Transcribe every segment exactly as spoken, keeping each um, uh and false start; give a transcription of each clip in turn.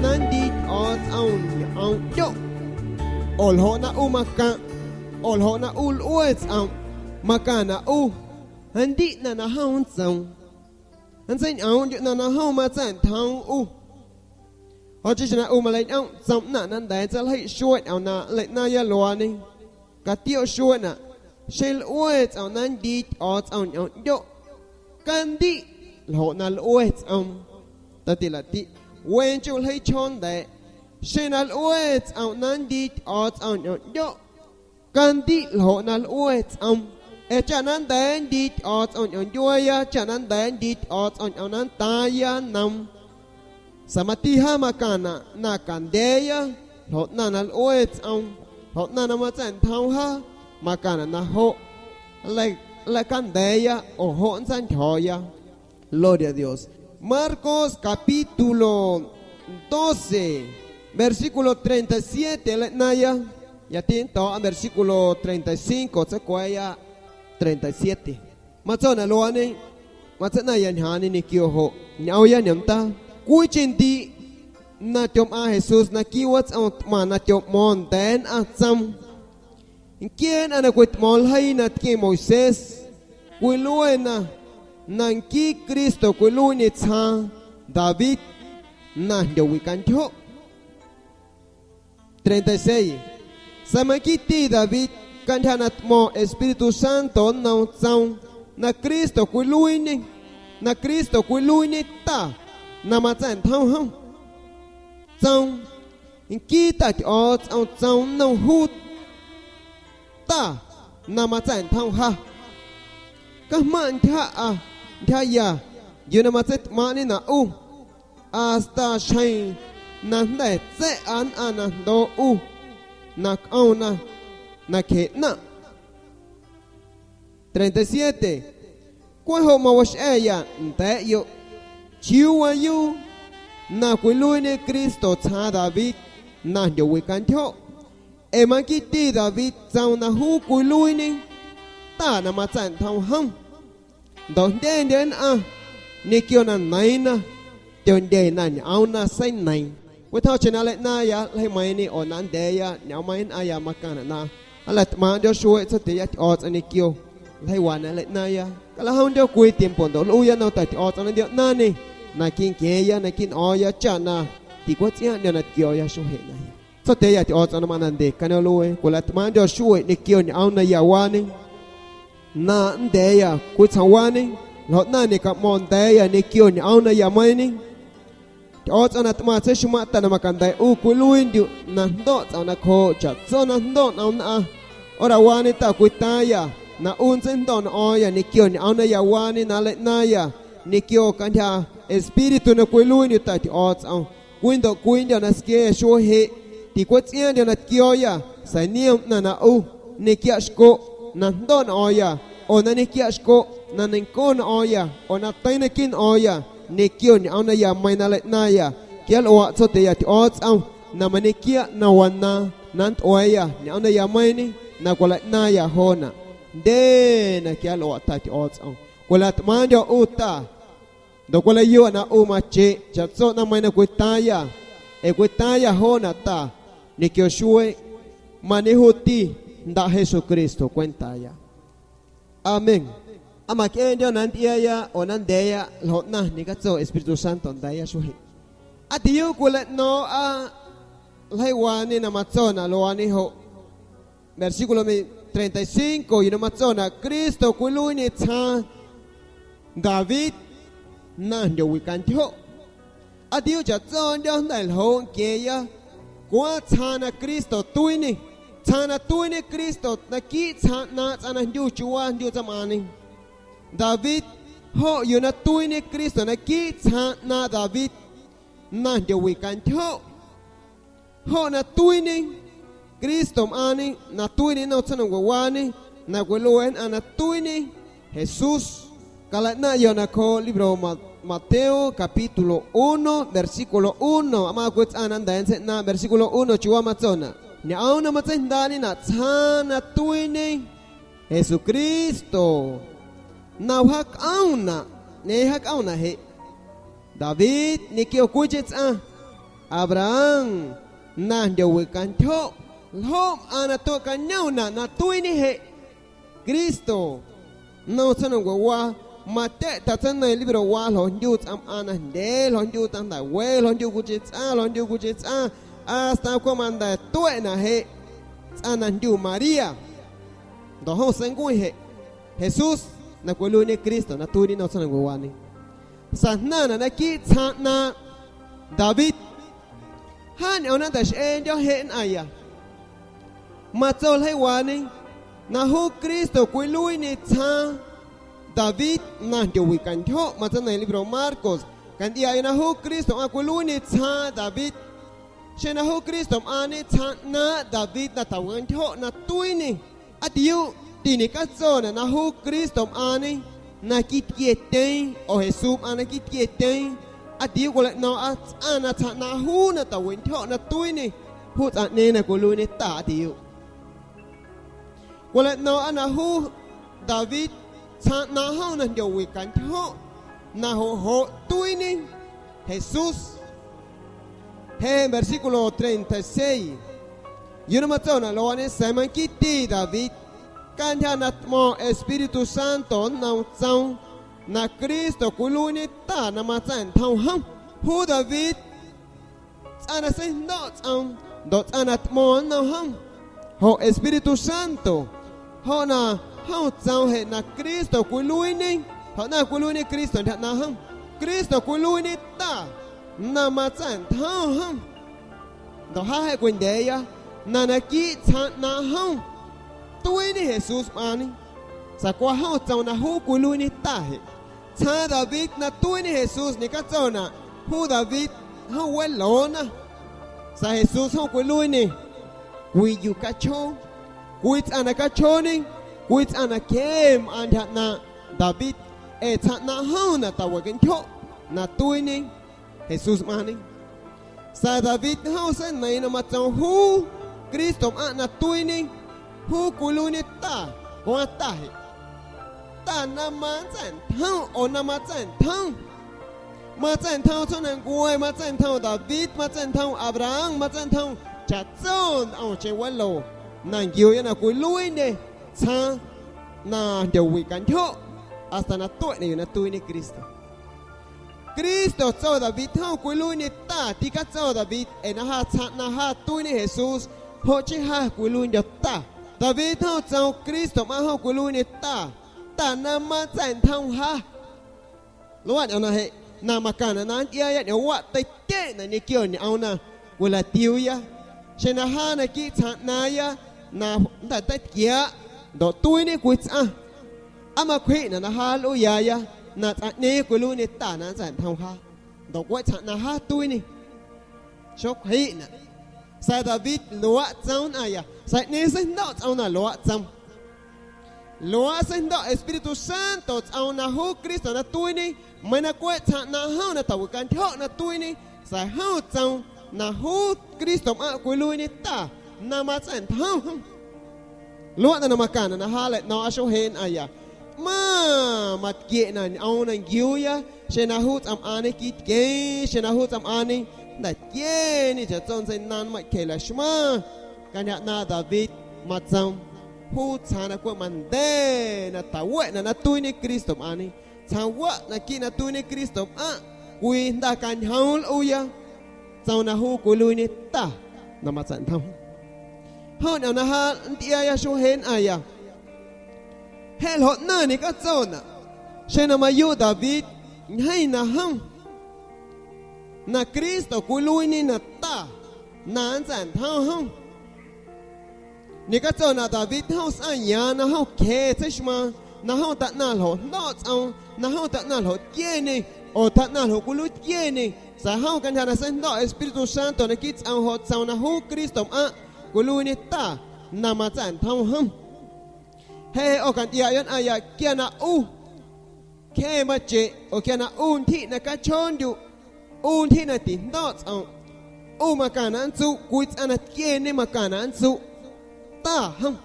Nan dit ots awn, awn yo. Ol ho na u makan. Ol ho na u lwes awn. Makan na u. Han dit na na hawn tsawn. Han tsawn awn yo na na hawn ma tsawn thawn u. Ho chi na u ma len awn tsawn na nan dan tsa lhai shwet awn na len na ya lwani. Ka tiyo shwet na. She lwes awn nan dit ots awn awn yo. Kan dit lho na lwes awn. Ta ti la ti. Wen chu lhai chon de. She na lwes awn nan dit ots awn awn yo. Kan dit lho na lwes awn. E cha nan dan dit ots awn awn yo ya. Cha nan dan dit ots awn awn nan ta ya nam. Sa ma ti ha makan na, na kan de ya, lho na na lwes awn, lho na na ma tsawn thawn ha, makan na na ho. Lek, lek kan de ya, o ho tsawn thawn ya. Gloria a Dios. Marcos capítulo doce, versículo treinta y siete, len na ya. Ya ti to a versículo treinta y cinco, tsa kwe ya treinta y siete. Ma tso na lwani, ma tsa na ya nyani ni kyo ho. Nyaw ya nyam ta. Kwi chin di na tyom a Hesus na ki wa tsa ma na tyom mon den a tsam. Nkyen a na kwit mon lhai na tki Moises. Kwi lwe na. Na nki Kristo kwi lwe ni tsa David. Na ndyo wi kan tyo. Treinta y seis. Sa ma ki ti David, kan tha na tmo Espíritu Santo na tsawn, na Kristo kwi lwe ni, na Kristo kwi lwe ni ta, na ma tsawn thawn hawn. Tsawn, nki ta ti ots awn tsawn na hut. Ta, na ma tsawn thawn ha. Ka ma ntha a, ntha ya, yo na ma tsawn tma ni na u. Asta shain na nde tse an a na ndo u. Na kaw na, na khe na. Treinta y siete. Kwe ho ma wa she ya nte yo. Chi wa yu. Na kwi lwe ni Kristo tsa David. Na ndyo wi kan tyo. E ma ki ti David tsawn na hu kwi lwe ni. Ta na ma tsawn thawn hawn. Ndo nde nde na a, ni kyo na nai na, tyo nde na nyaw na sai nai. Kwe thaw chi na len na ya, lhai mai ni o na nde ya, nyaw mai na ya makan na na. A la tma ndyo shwe tso te ya ti ots awn ni kyo. Lhai wa na len na ya. Ka la hawn ndyo kwi tiempo ndo lu ya na ta ti ots awn ndyo na ni. Na kin ke ya, na kin o ya cha na. Ti kwa tsi a ndyo na kyo ya shwe na ya. Tso te ya ti ots awn na ma na nde ka na lwe, kwe la tma ndyo shwe ni kyo nyaw na ya wa ni. Na nde ya, kwi tsa wa ni, lho na ni ka mo nde ya ni kyo nyaw na ya mai ni. Ti ots awn na tma tse shuma ta na ma kan de u kwi lwe ndyo, na ndo tsa na kho cha tso na ndo na na a. Ora wa ni ta kwi ta ya, na u ntse ndo na o ya ni kyo nyaw na ya wa ni na len na ya, ni kyo kan tha, Espíritu na kwi lwe ndyo ta ti ots awn. Kwi ndo kwi ndyo na ske ya shwe he. Ti kwa tsi a ndyo na kyo ya. Sa ni a na na u. Ni kya shko. Na ndo na o ya. O na ni kya shko. Na ni ko na o ya. O na tai na kin o ya. Ni kyo nyaw na ya mai na len na ya. Kya lwa tso te ya ti ots awn. Na ma ni kya na wa na. Na ntwe ya. Nyaw na ya mai ni. Na kwe len na ya ho na. Nde na kya lwa ta ti ots awn. Kwe la tma ndyo u ta. Ndo kwe la yu a na u ma che, cha tso na mai na kwi ta ya. E kwi ta ya ho na ta. Ni kyo shwe. Ma ni hu ti, nda Hesukristo kwenta ya. Amén. A ma ke ndyo na nde ya, o na nde ya, lho na, ni ka tso Espíritu Santo nde ya shwe. A ti yu kwe la no a, lhai wa ni na ma tso na lwani ho. Versículo mi, treinta y cinco, yu na ma tso na Kristo kwi lwe ni tsa David, na ndyo wi kan tyo. A ti yu cha tso ndyo na lho ke ya. Kwa tsa na Kristo twi ni. Tsa na twi ni Kristo na ki tsa na tsa na ndyo chu wa ndyo tsa ma ni. David, ho yu na twi ni Kristo na ki tsa na David, na ndyo wi kan tyo. Ho na twi ni Kristo ma ni, na twi ni na tsa na wa wa ni, na kwi lwe na na twi ni Hesus. Ka la na yo na ko libro Ma-, Mateo, capítulo uno, versículo uno. A ma kwi tsa na nda en se na versículo uno, chi wa ma tso na. Ni a u na ma tse nda ni na tsa na twi ni Hesukristo. Na hak a u na, ni hak a u na he. David, ni kyo kwi che tsa. Abraham, na nyowik ka nthyob, lhob a na tub ka nyooj na na twini he. Kristo, na tsawna ngwe wa, ma teb ta tsawna nai libro wa, lhos nyuj tsam a na nte, lhos nyuj tsam ntawm we, lhos nyuj ku chi tsam, lhos nyuj ku chi tsam, asta ko ma ntawm tub na he. Tsam na nyuj Maria. Ntawm hauj xeeb nkuj he. Hesus, na kuli lub ni Kristo, na twini na tsawna ngwe wa ni. Sa na na na kib tsha na David. Ha ni awna ta she nyob he na ya. Ma txaus hli wa ni, na hu Kristo kuli lub ni tsha David na nyowik ka nthyob, ma tsawna nai libro Markos. Ka nti ya na hu Kristo a kuli lub ni tsha David. She na hu Kristo a ni tsha na David na tawik ka nthyob na twini. A ti yub, ti ni kab txaus na na hu Kristo a ni, na kib tiaj teeb, o Hesus a na kib tiaj teeb. A ti yub kuli no a tsab na tsha na hu na tawik ka nthyob na twini. Hu tsam ne na kuli lub ni tag a ti yub. Kuli no a na hu David tsha na hauj na nyowik ka nthyob, na hu hu twini Hesus. He versículo treinta y seis. Yub na ma txaus na lo ni, Xaiv Mab kib tig David, kab nthia na dmo Espíritu Santo na txaus, na Kristo kuli lub ni tag na ma txaj nthau hab. Hu David tsab na xeeb ntob txaus, ntawm tsab na dmo na hauj, hauv Espíritu Santo, hauv na hauj txaus he na Kristo kuli lub ni, hauv na kuli lub ni Kristo nthia na hauj, Kristo kuli lub ni tag na ma txaj nthau hab. Ntawm hab he kua ntev ya, na na kib tsha na hauj twini Hesus a ni. Xav kua hauj txaus na hu kuli lub ni tag he. Tsha David na twini Hesus ni kab txaus na hu David hauj web laus na. Xav Hesus hauj kuli lub ni, kua yug kab chob, kua tsaj na kab chob ni, kua tsaj na khem a nthia na David, es tsha na hauj na tawik ka nthyob na twini Hesus a ni. Xav David hauj xeeb neev na ma txaus hu Kristo a na twini, hu kuli lub ni tag, kua tag he. Tag na ma txaj nthau, o na ma txaj nthau. Ma txaj nthau txhob na nkuaj, ma txaj nthau David, ma txaj nthau Abraham, ma txaj nthau chav txawj ntawm cheeb web laus. Na nkiu ya na kuli lub ni tsha na nyowik ka nthyob, asta na tuaj na yug na twini Kristo. Kristo txaus David hauj kuli lub ni tag, ti kab txaus David es na ha tsha na ha twini Hesus, hauv tsib haj kuli lub ni tag. David hauj txaus Kristo a hauj kuli lub ni tag, tag na ma txaj nthau hab. Lub a ni na he, na ma kam na na ntiab ya ni ua tab ceg na ni kiag ni au na, kua lam tiag ya. Ces na ha na kib tsha na ya, na ntawm tab kiag, ntawm twini kua tsaj. A ma khuib na na ha lub ya ya, na tsaj ne kuli lub ni tag na txaj nthau hab. Ntawm kua tsha na ha twini. Saib khuib na. Xav David luag txaus na ya, xav ne xeeb ntaub txaus na luag txaus. Luag xeeb ntaub Espíritu Santo txaus na hu Kristo na twini, mas na kua tsha na hauj na tawik ka nthyob na twini, xav hauj txaus na hu Kristo a kuli lub ni tag, na ma txaj nthau hab. Lub a na ma kam na na ha le no a sub he na ya. Ma, ma kiag na au na nkiu ya, ces na hu tsam a ni kib keg, ces na hu tsam a ni ntawm ceg ni chav txawj ntxeev na ma khe la sma. Ka nthia na David ma txaus, hu tsha na kua ma nte, na tawik na na twini Kristo a ni. Tsha wam na kib na twini Kristo a, kua ntag ka nthau lub ya. Txaus na hu kuli lub ni tag, na ma txaj nthau. Hauj na na ha ntiab ya sub he na ya. He lhov naj ni kab txawj na, ces na ma yug David nyeej na hauj. Na Kristo kuli lub ni na tag, na txaj nthau hauj. Ni kab txawj na David hauj xab nyas, na hauj khe txhab sma, na hauj tawm na lhov ntaub txaus, na hauj tawm na lhov ceg ni, o tawm na lhov kua lub ceg ni, xav hauj ka nthia na xeeb ntaub Espíritu Santo na kib txaus hauv txaus na hu Kristo a kuli lub ni tag, na ma txaj nthau hauj. He ua ka ntiab ya na ya kiag na u khe ma ces, o kiag na u nthim na kab tshob ncu, u nthim na tim ntaub txaus, u ma kam na ntxub, kua tsaj na ceg ni ma kam na ntxub tag hauj.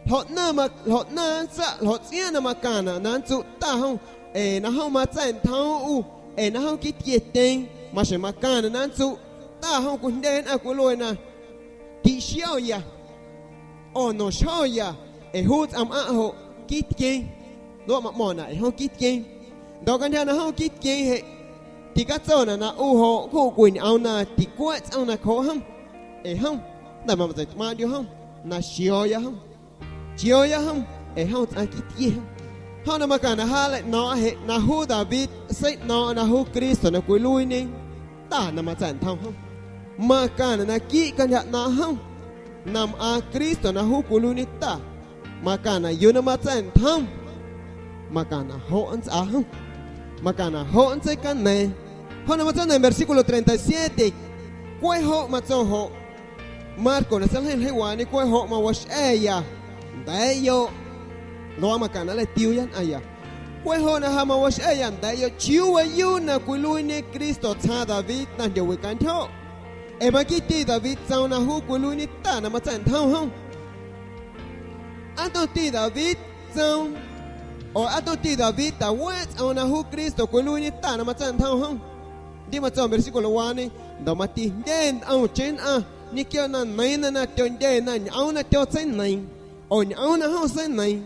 Lhov naj, lhov naj txaj, lhov txiab na ma kam na ntxub tag hauj, es na hauj ma txaj nthau u, es na hauj kib ceg teeb, Maske makana na ntsu ta hoon ko hende na kwilowina, ti shioya o no shioya, e hu ts'am a ho kit kin. Lo ma mona e hoon kit kin. Ndo kan ha na hoon kit kin he. Ti ka tsona na u ho ko kwin aw na ti kwes aw na ko ham. E ham. Da ma tsai ma dio ham. Na shioya ham. Chioya ham, e hoon ts'an kit kin ham. Hoon na makana ha le no he na hu David, se no na hu Kristo na kwilowini ta na ma ts'an thawn ham. Makana na kit kan ha na ham. Na ma Kristo na hu kwilowini ta. Makana yu na ma ts'an thawn. Makana ho an ts'a ham. Makana ho an ts'a kan ne. Hoon na ma ts'an ne versículo treinta y siete. Kwe ho ma ts'o ho. Marko na sal hen he wa ni kwe ho ma wa she'eya. Ndeyo. Lo a makana le tiw yan aya. Kwe ho na ha ma wa she'eya ndeyo. Chi wa yu na kwilowini Kristo tsha David na ndio wi kan tho. E ma kit ti David ts'an na hu kwilowini ta na ma ts'an thawn ham. Anto ti David ts'an. O anto ti David ta we ts'an na hu Kristo kwilowini ta na ma ts'an thawn ham. Di ma ts'o versículo wa ni. Ndo ma ti hende na aw chen a. Ni kio na nai na na tio nde na nyaw na tio tsen nai. O nyaw na ho tsen nai.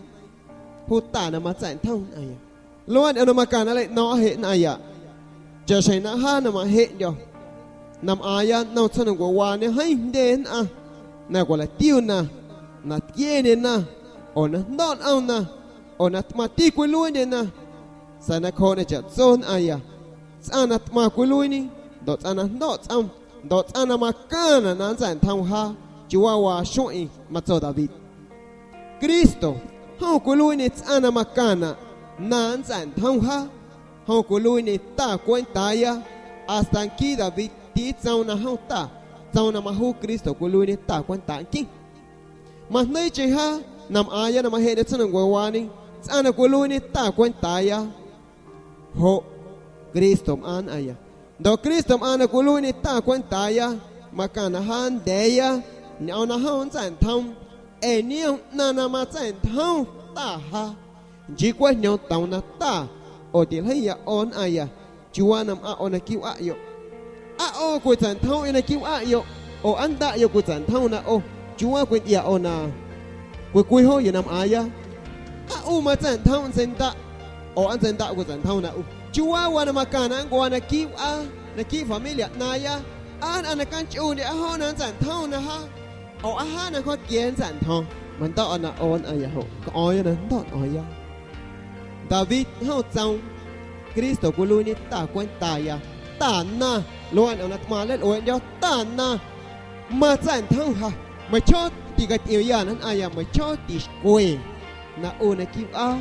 Hu ta na ma ts'an thawn aya. Lo an ano makana le no he na aya. Cha shai na ha na ma he yo. Na ma aya na tsana gwa wa ni hai hende na. Na gwa la tiw na. Na tiene na. O na ndon aw na. O na tma ti kwilowini na. Sa na ko na cha tson aya. Ts'an na tma kwilowini. Ndo ts'an na ndo ts'an. Ndo ts'an na makana na ts'an thawn ha. Chi wa wa shon i ma ts'o David. Kristo, hoon kwilowini ts'an na makana na ts'an thawn ha. Hoon kwilowini ta kwenta ya. Asta ki David ti ts'an na hoon ta. Ts'an na ma hu Kristo kwilowini ta kwenta ki. Ma hni chi ha, na ma aya na ma he de ts'an na gwa wa ni. Ts'an na kwilowini ta kwenta ya. Ho, Kristo ma an aya. Ndo Kristo ma an na kwilowini ta kwenta ya, makana ha nde ya, ni aw na ha on ts'an thawn. E ni aw na na ma ts'an thawn ta ha. Nji kwe ni aw taw na ta, o ti lhen ya on aya. Chi wa na ma a o na kiw a yo. A o kwe ts'an thawn i na kiw a yo. O an da yo kwe ts'an thawn na o. Chi wa kwe ya o na. Kwe kwe ho yo na ma aya. A u ma ts'an thawn tsen da. O an tsen da kwe ts'an thawn na u. Chi wa wa na makana an gwa na kiw a. Na kiw familia na ya. An an na kan chu ni a ho na ts'an thawn na ha. O a ha na ko kien ts'an thawn. Man da o na on aya ho. Ko o ya na da o ya. David ho ts'an. Kristo kwilowini ta kwenta ya. Ta na. Lo an o na tma le lo en yo ta na. Ma ts'an thawn ha. Ma cho ti ka ti ya na aya ma cho ti kwe. Na u na kiw a.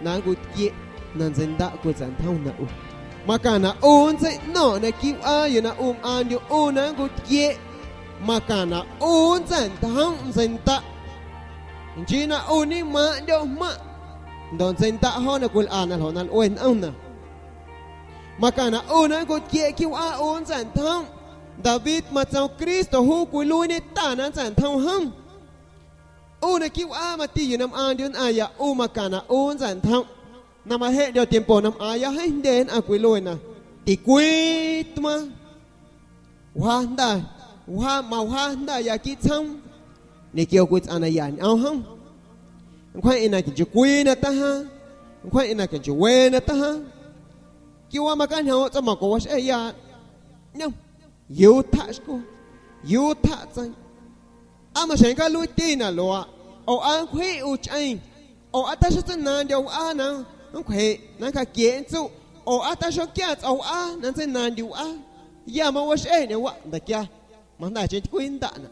Na ngu tye. Na ntsen da kwe ts'an thawn na u. Makana u ntsen no na kiw a yo na u ma an yo u na ngu tye. Makana u ntsen thawn ntsen da. Nji na u ni ma yo ma. Ndo ntsen da ho na kul a na lo na lo en aw na. Makana u na ngu tye kiw a u ntsen thawn. David ma ts'an Kristo hu kwilowini ta na ntsen thawn ham. U na kiw a ma ti yo na ma an yo na aya u makana u ntsen thawn. Na ma he yo tiempo na ma aya he hende na kwilowina. Ti kwe tma. Wa nda, wa ma wa nda ya ki ts'an. Ni kio kwe ts'an na ya ni aw ham. Nkwen i na ki nji kwe na ta ha. Nkwen i na ki nji we na ta ha. Ki wa ma kan ha o ts'an ma ko wa she'eya. Nyam. Yu ta shko. Yu ta ts'an. A ma shen ka lu ti na lo a. O an kwe u ch'en. O a ta sho ts'an na ndi o a na. Nkwe na ka kien tsu. O a ta sho kia tsa o a na ts'an na ndi o a. Ya ma wa she'e ni wa nda kia. Ma nda chen kwe nda na.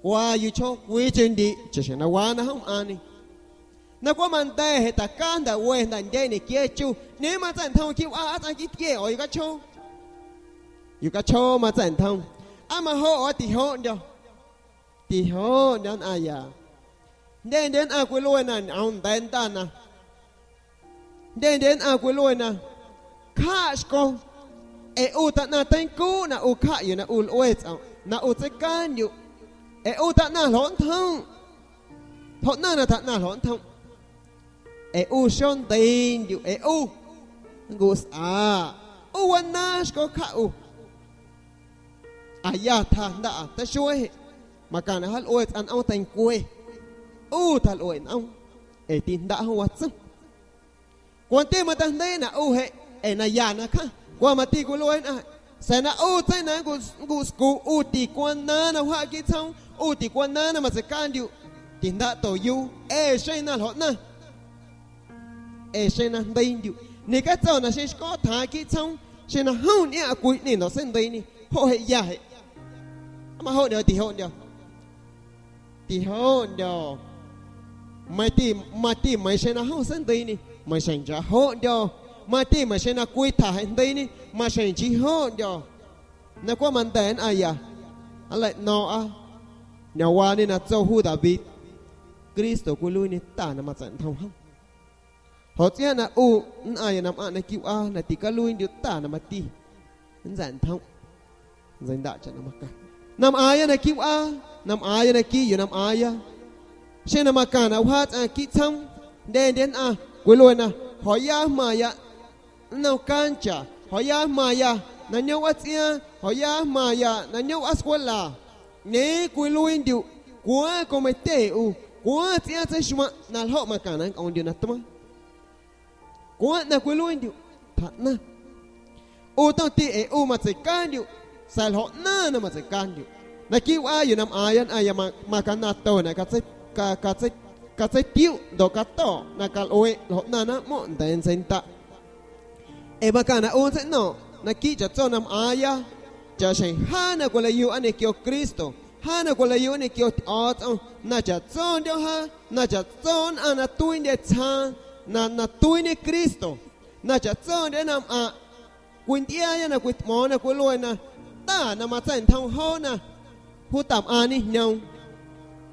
Kwa yu cho kwe chen di. Che shen na wa na ham ani. Na kwa ma nda he ta ka nda we nda nde ni kie chu. Ni ma ts'an thawn ki wa a ts'an ki tie o yu ka cho. Yu ka cho ma ts'an thawn. A ma ho o ti ho ndo. Ti ho ndo na ya. Nde ndo na kwe lo na ni a nda nda na. Nde ndo na kwe lo na. Ka shko. E u ta na ten ku na u ka yu na u lo e ts'an. Na u tse kan yu. E u ta na lo thawn. Thawn na na ta na lo thawn. E u shon den yu e u. Ngu sa. Uwa nashkokha u. Aya tha nda a ta shwe. Makana hal oe ts'an aw tan kwe. U tal oe naw. E ti nda a wa tsan. Kwante ma ta nda na u he. E na ya na kha. Kwa ma ti kulu e na. Sa na u tsan na ngu ngu sku u ti kwa na na ha ki tsaw. U ti kwa na na ma se kan diu. Ti nda to yu. E shen na lo na. E shen na ndai diu. Ni ka tsaw na shen shko tha ki tsaw. Shen na haun ni a kui ni no sen ndai ni. Ho he ya he. Ama ho ndio ti ho ndio. Ti ho ndio. Ma ti ma ti ma shen na ho sen ndai ni. Ma shen ja ho ndio. Ma ti ma shen na kui tha he ndai ni. Ma shen ji ho ndio. Na kwa man den aya. Ala no a. Nya wa ni na tsaw hu David. Kristo kulu ni ta na ma tsan thong ha. Ho tsia na u, n aya nam a na kiw a, na ti ka lui ndi u ta na ma ti. N zan thong. N zan da cha na ma ka. Nam aya na kiw a, nam aya na ki yu nam aya. She na ma ka na u ha tsa ki tsam. Nden nden a, kwe lui na. Ho ya ma ya. N na u kancha. Ho ya ma ya. Na nyo wa tsia. Ho ya ma ya. Na nyo wa skwala. Ni kwe lui ndi u. Kwa ko me te u. Kwa tsia tsa shma. Na lo ma ka na n ka un ndi u na tma. Kwa na kwe lui ndi u. Tha na. U to ti e u ma tse kan ndi u. Sa lo na na ma tse kan ndi u. Na ki wa yu nam aya n aya ma ma ka na to na ka tse ka ka tse ka tse ti u. Do ka to. Na ka lo e lo na na mo nden sen ta. E ma ka na u tsen no, na ki cha tso nam aya, cha shen ha na kwe la yu a ni kyo Kristo, ha na kwe la yu a ni kyo ti o tso, na cha tso ndio ha, na cha tso na na tui ndi tsa, na na tui ni Kristo, na cha tso ndi nam a, kwe ndia ya na kwe mo na kwe lui na, ta na ma tsen thong ho na. Hu tam a ni nyaw.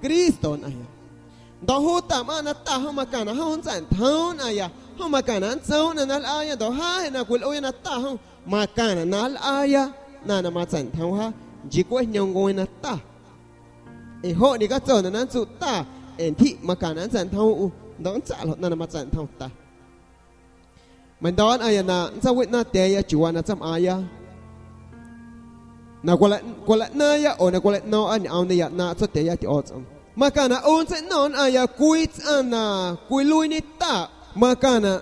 Kristo na ya. Ndo hu tam a na ta ho ma ka na ho n tsan thong na ya. Ho ma ka na n tso na na l aya ndo ha he na kwe l u ya na ta ho. Ma ka na na l aya. Na na ma tsan thong ha. Ji kwe nyaw ngoi na ta. E ho ni ka tso na na n tsu ta. E n ti ma ka na n tsan thong u. Ndo n tsa lo na na ma tsan thong ta. Ma ndon aya na, n sa wit na te ya chi wa na tsam aya. Na kwala, kwala na ya, o na kwala no a ni aw na ya, na tso te ya ti o tsam. Ma ka na un tsen non aya, kwi tsa na, kwi lui ni ta. Ma ka na.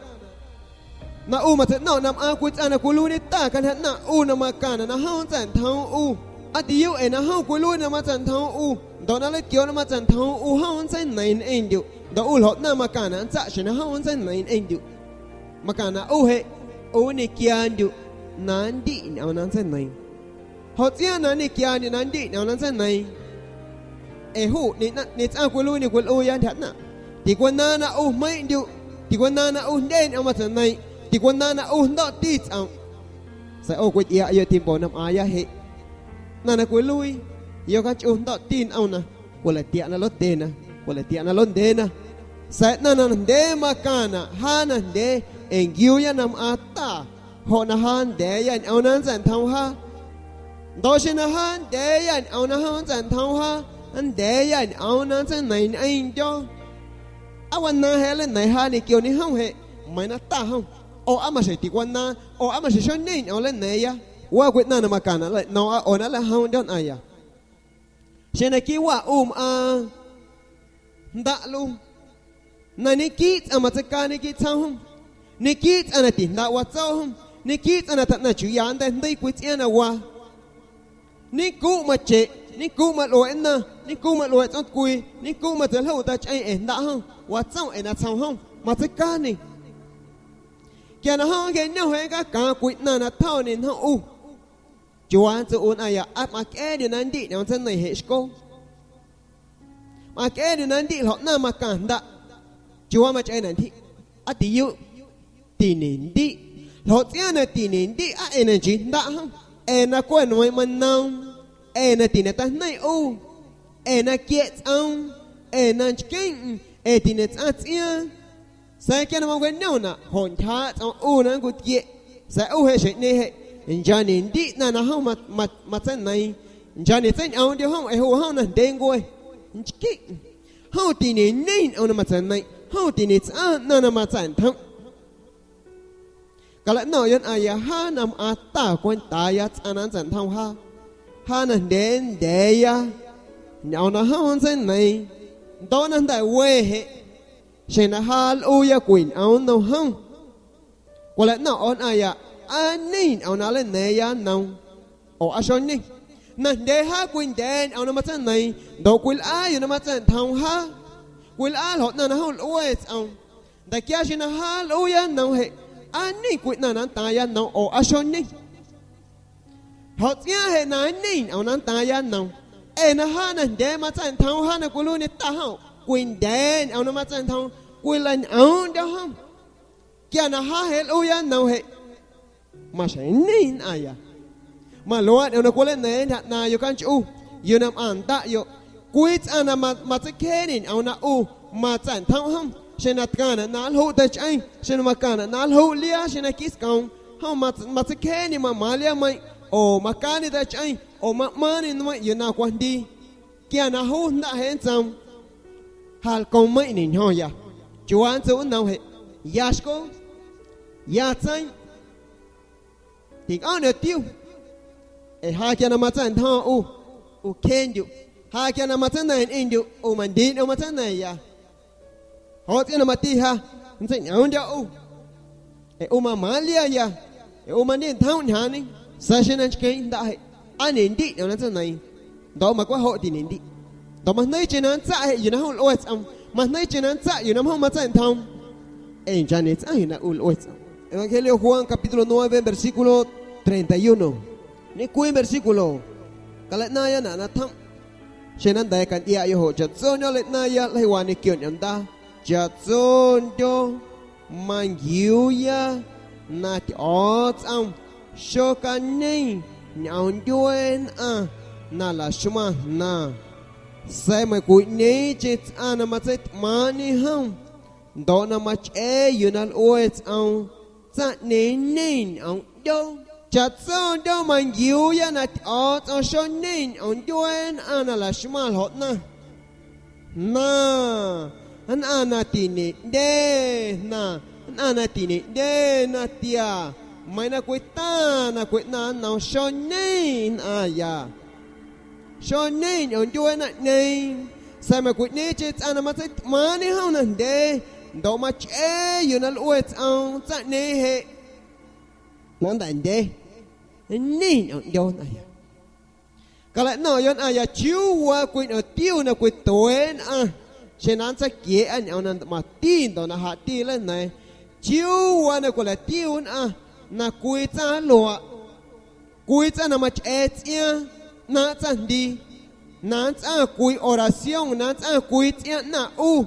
Na u ma tsen no, nam a kwi tsa na, kwi lui ni ta, ka na na u na ma ka na, na haw tsen thang u. A ti yu e na haw kwi lui na ma tsen thang u. Ndo na le kyo na ma tsen thang u, haw tsen nai en diu. Ndo u lo na ma ka na, n tsa shi na haw tsen nai en diu. Ma ka na u he, u ni kya diu, na ndi ni aw na tsen nai. Ho tsia na ni kya ni na ndi ni aw na tsen nai. E hu, ni na, ni tsa kwi lui ni kwi lui ya nda na. Ti kwi na na u mai diu. Ti kwi na na u nde ni aw ma tsen nai. Ti kwi na na u ndo ti tsa. Sa o kwi ya yo ti bo nam aya he. Na na kwi lui. Yo ka chu ndo ti ni aw na. Kwala tia na lo te na, kwala tia na lo nde na. Sa na na nde ma ka na, ha na nde, en gyu ya nam a ta, ho na ha nde ya ni aw na tsen thang ha. Ndo shi na ha nde ya ni aw na ha tsen thang ha, nde ya ni aw na tsen nai ni ain jo. A wa na he le nai ha ni kyo ni haw he, mai na ta haw. O a ma shi ti kwi na, o a ma shi sho ni ni aw le nai ya. Wa kwi na na ma ka na le, no a o na le haw jon aya. Shi na ki wa um a nda lu. Na ni ki tsa ma tsa ka ni ki tsa hum. Ni ki tsa na ti nda wa tsa hum. Ni ki tsa na ta na chu ya nda nda kwi tsia na wa. Ni ku ma che, ni ku ma lo en na, ni ku ma lo en tsa kwi, ni ku ma tsa lo ta cha en nda hum. Wa tsa en na tsa hum. Ma tsa ka ni. Kya na hum ke no he ka ka kwi na na thaw ni na u. Chwa tsu un aya ap ma ke di na ndi ni aw tsen nai he shko. Ma ke di na ndi lo na ma ka nda. Chwa ma che na ndi. A ti yu. Ti ni ndi. Lo tsia na ti ni ndi a e na ji nda ha. E na kwe no ma na. E na ti na ta nai u. E na kye tsa. E na chikin. E ti na tsa tsia. Sa kya na ma kwe no na, hon tha tsa u na ngu tye. Sa u he she ne he. Nja ni ndi na na haw ma, ma, ma tsen nai. Nja ni tsen aw ndi haw, e haw haw na nde ngwe. Nchiki. Haw ti ni ni aw na ma tsen nai. Haw ti ni tsa na na ma tsen thang. Kala no yon aya ha nam ata kwenta ya tsana ntsan thao ha. Ha na nde nde ya. Nao na ha ntsan nai. Ndo na nda we he. Shen na ha lu ya kwin au no ha. Kwala no on aya. Ani nao na le ne ya no. O a shon ni. Na nde ha kwin nde nao na matsan nai. Ndo kwil a yo na matsan thao ha. Kwil a lo na na ha lu e tsao. Nda kia shen na ha lu ya no he. Ani kwin na na ta ya no o a shon ni. Ho tsia he na ni nao na ta ya no. E na ha na nde matsan thao ha na kwil u ni ta ha. Kwin nde nao na matsan thao. Kwil a nao nda ha. Kia na ha he lu ya no he. Ma shen ni na ya. Ma lo a nao na kwil ne na na yo kan chu. Yo na ma nda yo. Kwits ana ma ma tsa keni nao na u. Ma tsan thao ha. Shen na tkana na lu ta chai. Shen ma kana na lu lia shen na kis kaun. Ha ma tsa- ma tsa keni ma ma lia mai. O ma kani ta chai. O ma mani no mai yo na kwandi. Kia na hu nda hen tsam. Hal kon mai ni nyo ya. Chuan tsu no he. Yashko. Ya tsai. Tik on e tiu. E ha kia na matsan tha u. U ken yu. Ha kia na matsan na en en yu. U man din u matsan na ya. Ho tsi na mati ha. Ntsi na un ya u. E u ma ma lia ya. E u ma ni tha un ha ni. Sa shen na chke nda he. Ani ndi na na tsa nai. Ndo ma kwa ho ti ni ndi. Ndo ma nai che na tsa he yu na ho lo tsam. Ma nai che na tsa yu na ho ma tsa thao. En ja ni tsa yu na u lo tsam. Evangelio Juan capítulo nueve, versículo treinta y uno. Ni kwin versículo. Kala na ya na na tham. Shen na nda kan ya yo ho ja tso nyo le na ya le wa ni kyo nyo nda. Ja tso nyo. Ma ngiu ya na ti o tsam. Sho ka ni. Nyo nyo en a. Na la shma na. Sai ma kwin ni che tsana ma tsa ma ni ham. Ndo na ma che yu na lo tsam. Tsa ni ni nyo nyo. Ja tso nyo ma ngiu ya na ti o tsam sho ni nyo nyo en a na la shma lo na. Na, na na ti ni de, na, na na ti ni de, na tia. Mai na kwita, na kwit na na sho ni na ya. Sho ni nyo nyo na ni. Sai ma kwin ni che tsana ma tsa ma ni ha na nde. Ndo ma che yu na lo tsam tsa ni he. Na nda nde. Ni nyo nyo na ya. Kala no yon a ya chiu wa kwin o tiu na kwin toen a. Shen na tsa kie a nyo na ma ti ndo na ha ti le na. Chiu wa na kwala tiu na. Na kwin tsa lo a. Kwin tsa na ma che tsia. Na tsa ndi. Na tsa kwin oración. Na tsa kwin tsia na u.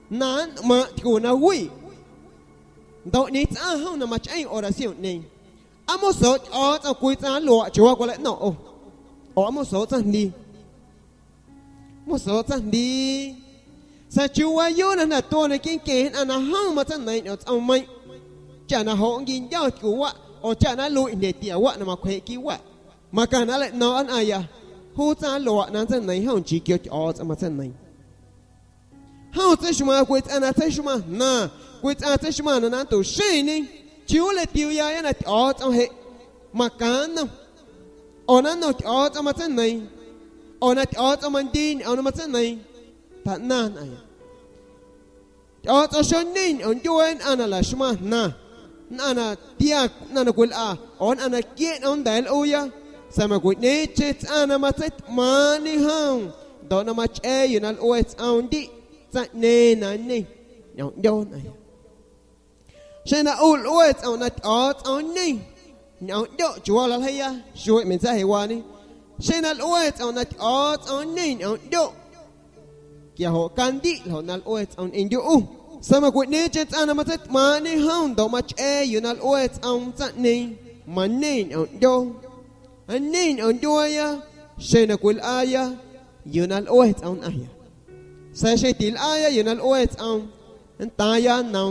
Na ma ti ku na wi. Ndo ni tsa ha na ma che oración ni. Amo so o tsa kwin tsa lo a chiwa kwala no o. O amo so tsa ndi. Mo so tsa ndi. Sa chiwa yo na na to na kin ken a na ha ma tsa nai no tsa mai. Cha na ho ngi nyo ku wa. O cha na lu inde ti a wa na ma kwe ki wa. Ma ka na le no an a ya. Hu tsa lo a na tsa nai ha chi kyo o tsa ma tsa nai. Ha tsa shma kwit ana tsa shma na. Kwit ana tsa shma na na to shini. Chiu le tiu ya ya na ti o tsa he. Ma ka na. O na no ti o tsa ma tsa nai. O na ti o tsa ma ndi ni o na ma tsa nai. Ta na na ya. Ti o tsa sho ni ni o nyo en ana la shma na. Na na tia na na kwil a. O na na kie na un da el u ya. Sa ma kwit ni che tsana ma tsa ma ni ha. Do na ma che yu na lo e tsa un di. Tsa ni na ni. Nyo nyo na ya. Shen na ul u e tsa na ti o tsa ni. Nyo nyo chiwa la la ya. Shu e mensaje wa ni. Shen na u e tsa na ti o tsa ni nyo nyo. Kia ho kandi lo na lo e tsa en yo u. Sa ma kwit ni che tsana ma tsa ma ni ha un do ma che yu na lo e tsa tsa ni. Ma ni nyo nyo. A ni nyo nyo ya. Shen na kwil a ya. Yu na lo e tsa a ya. Sa shen til a ya yu na lo e tsa. Nta ya na.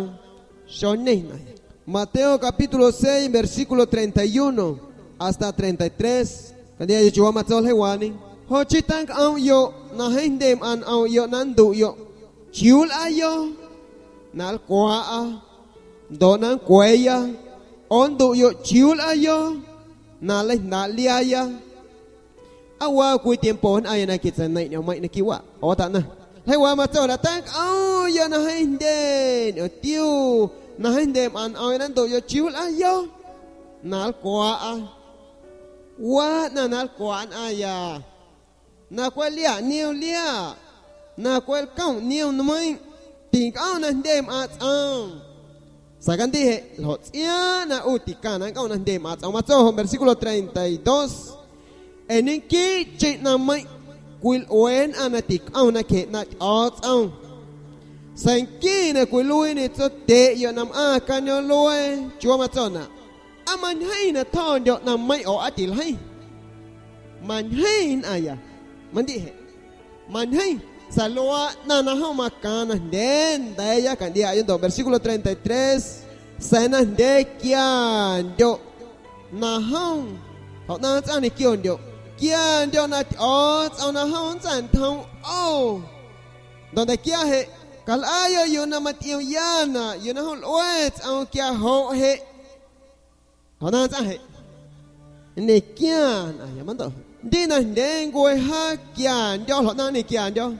Sho ni na ya. Mateo capítulo seis, versículo treinta y uno hasta treinta y tres. Kan ya chiwa ma tsa he wa ni. Ho chi tan a yo na hen dem an a yo na ndu yo. Chiul a yo. Na al kwa a. Do na kwe ya. Owndok yok chiwal ayo, na lay ntag liaya. Awa kwi tiempo hen aya na kitsa nai ni o mai na ki wa o ta na. Lhai wa ma tso la tan aw ya na hai nde ni o tiw. Na hai nde man aw ya na owndok yok chiwal ayo. Na al kwa a. Wa na na al kwa an aya. Na kwel liak niw liak. Na kwel kaw niw nmay. Tin kaw na nde ma tsang. Sa kan di he, lho ts'ia na u ti kan na kaw na nde ma tsang. Ma tso ho versículo treinta y dos. E nin ki chi na mai kwil wen a na ti kaw na ke na ch'ots aw. Sa ki na kwil wen ni tso te yo nam a kan yo lue. Chua ma tso na. A man hai na thon yo nam mai o a ti lhai. Man hai na ya. Man di he. Man hai, sa lua na na hao ma kan na nde nde ya kan di a yo ndo versículo treinta y tres. Sa na nde kia ndo. Na hao. Hao na tsa ni kio ndo. Kia ndo na ti o tsa na hao tsa thao o. Ndo nde kia he. Kal ayo yo na ma ti o ya na. Yo na hao lue tsa kia ho he. Hao na tsa he. Ni kia na ya ma ndo. Ndi na nde ngwe ha kia ndo hao na ni kia ndo.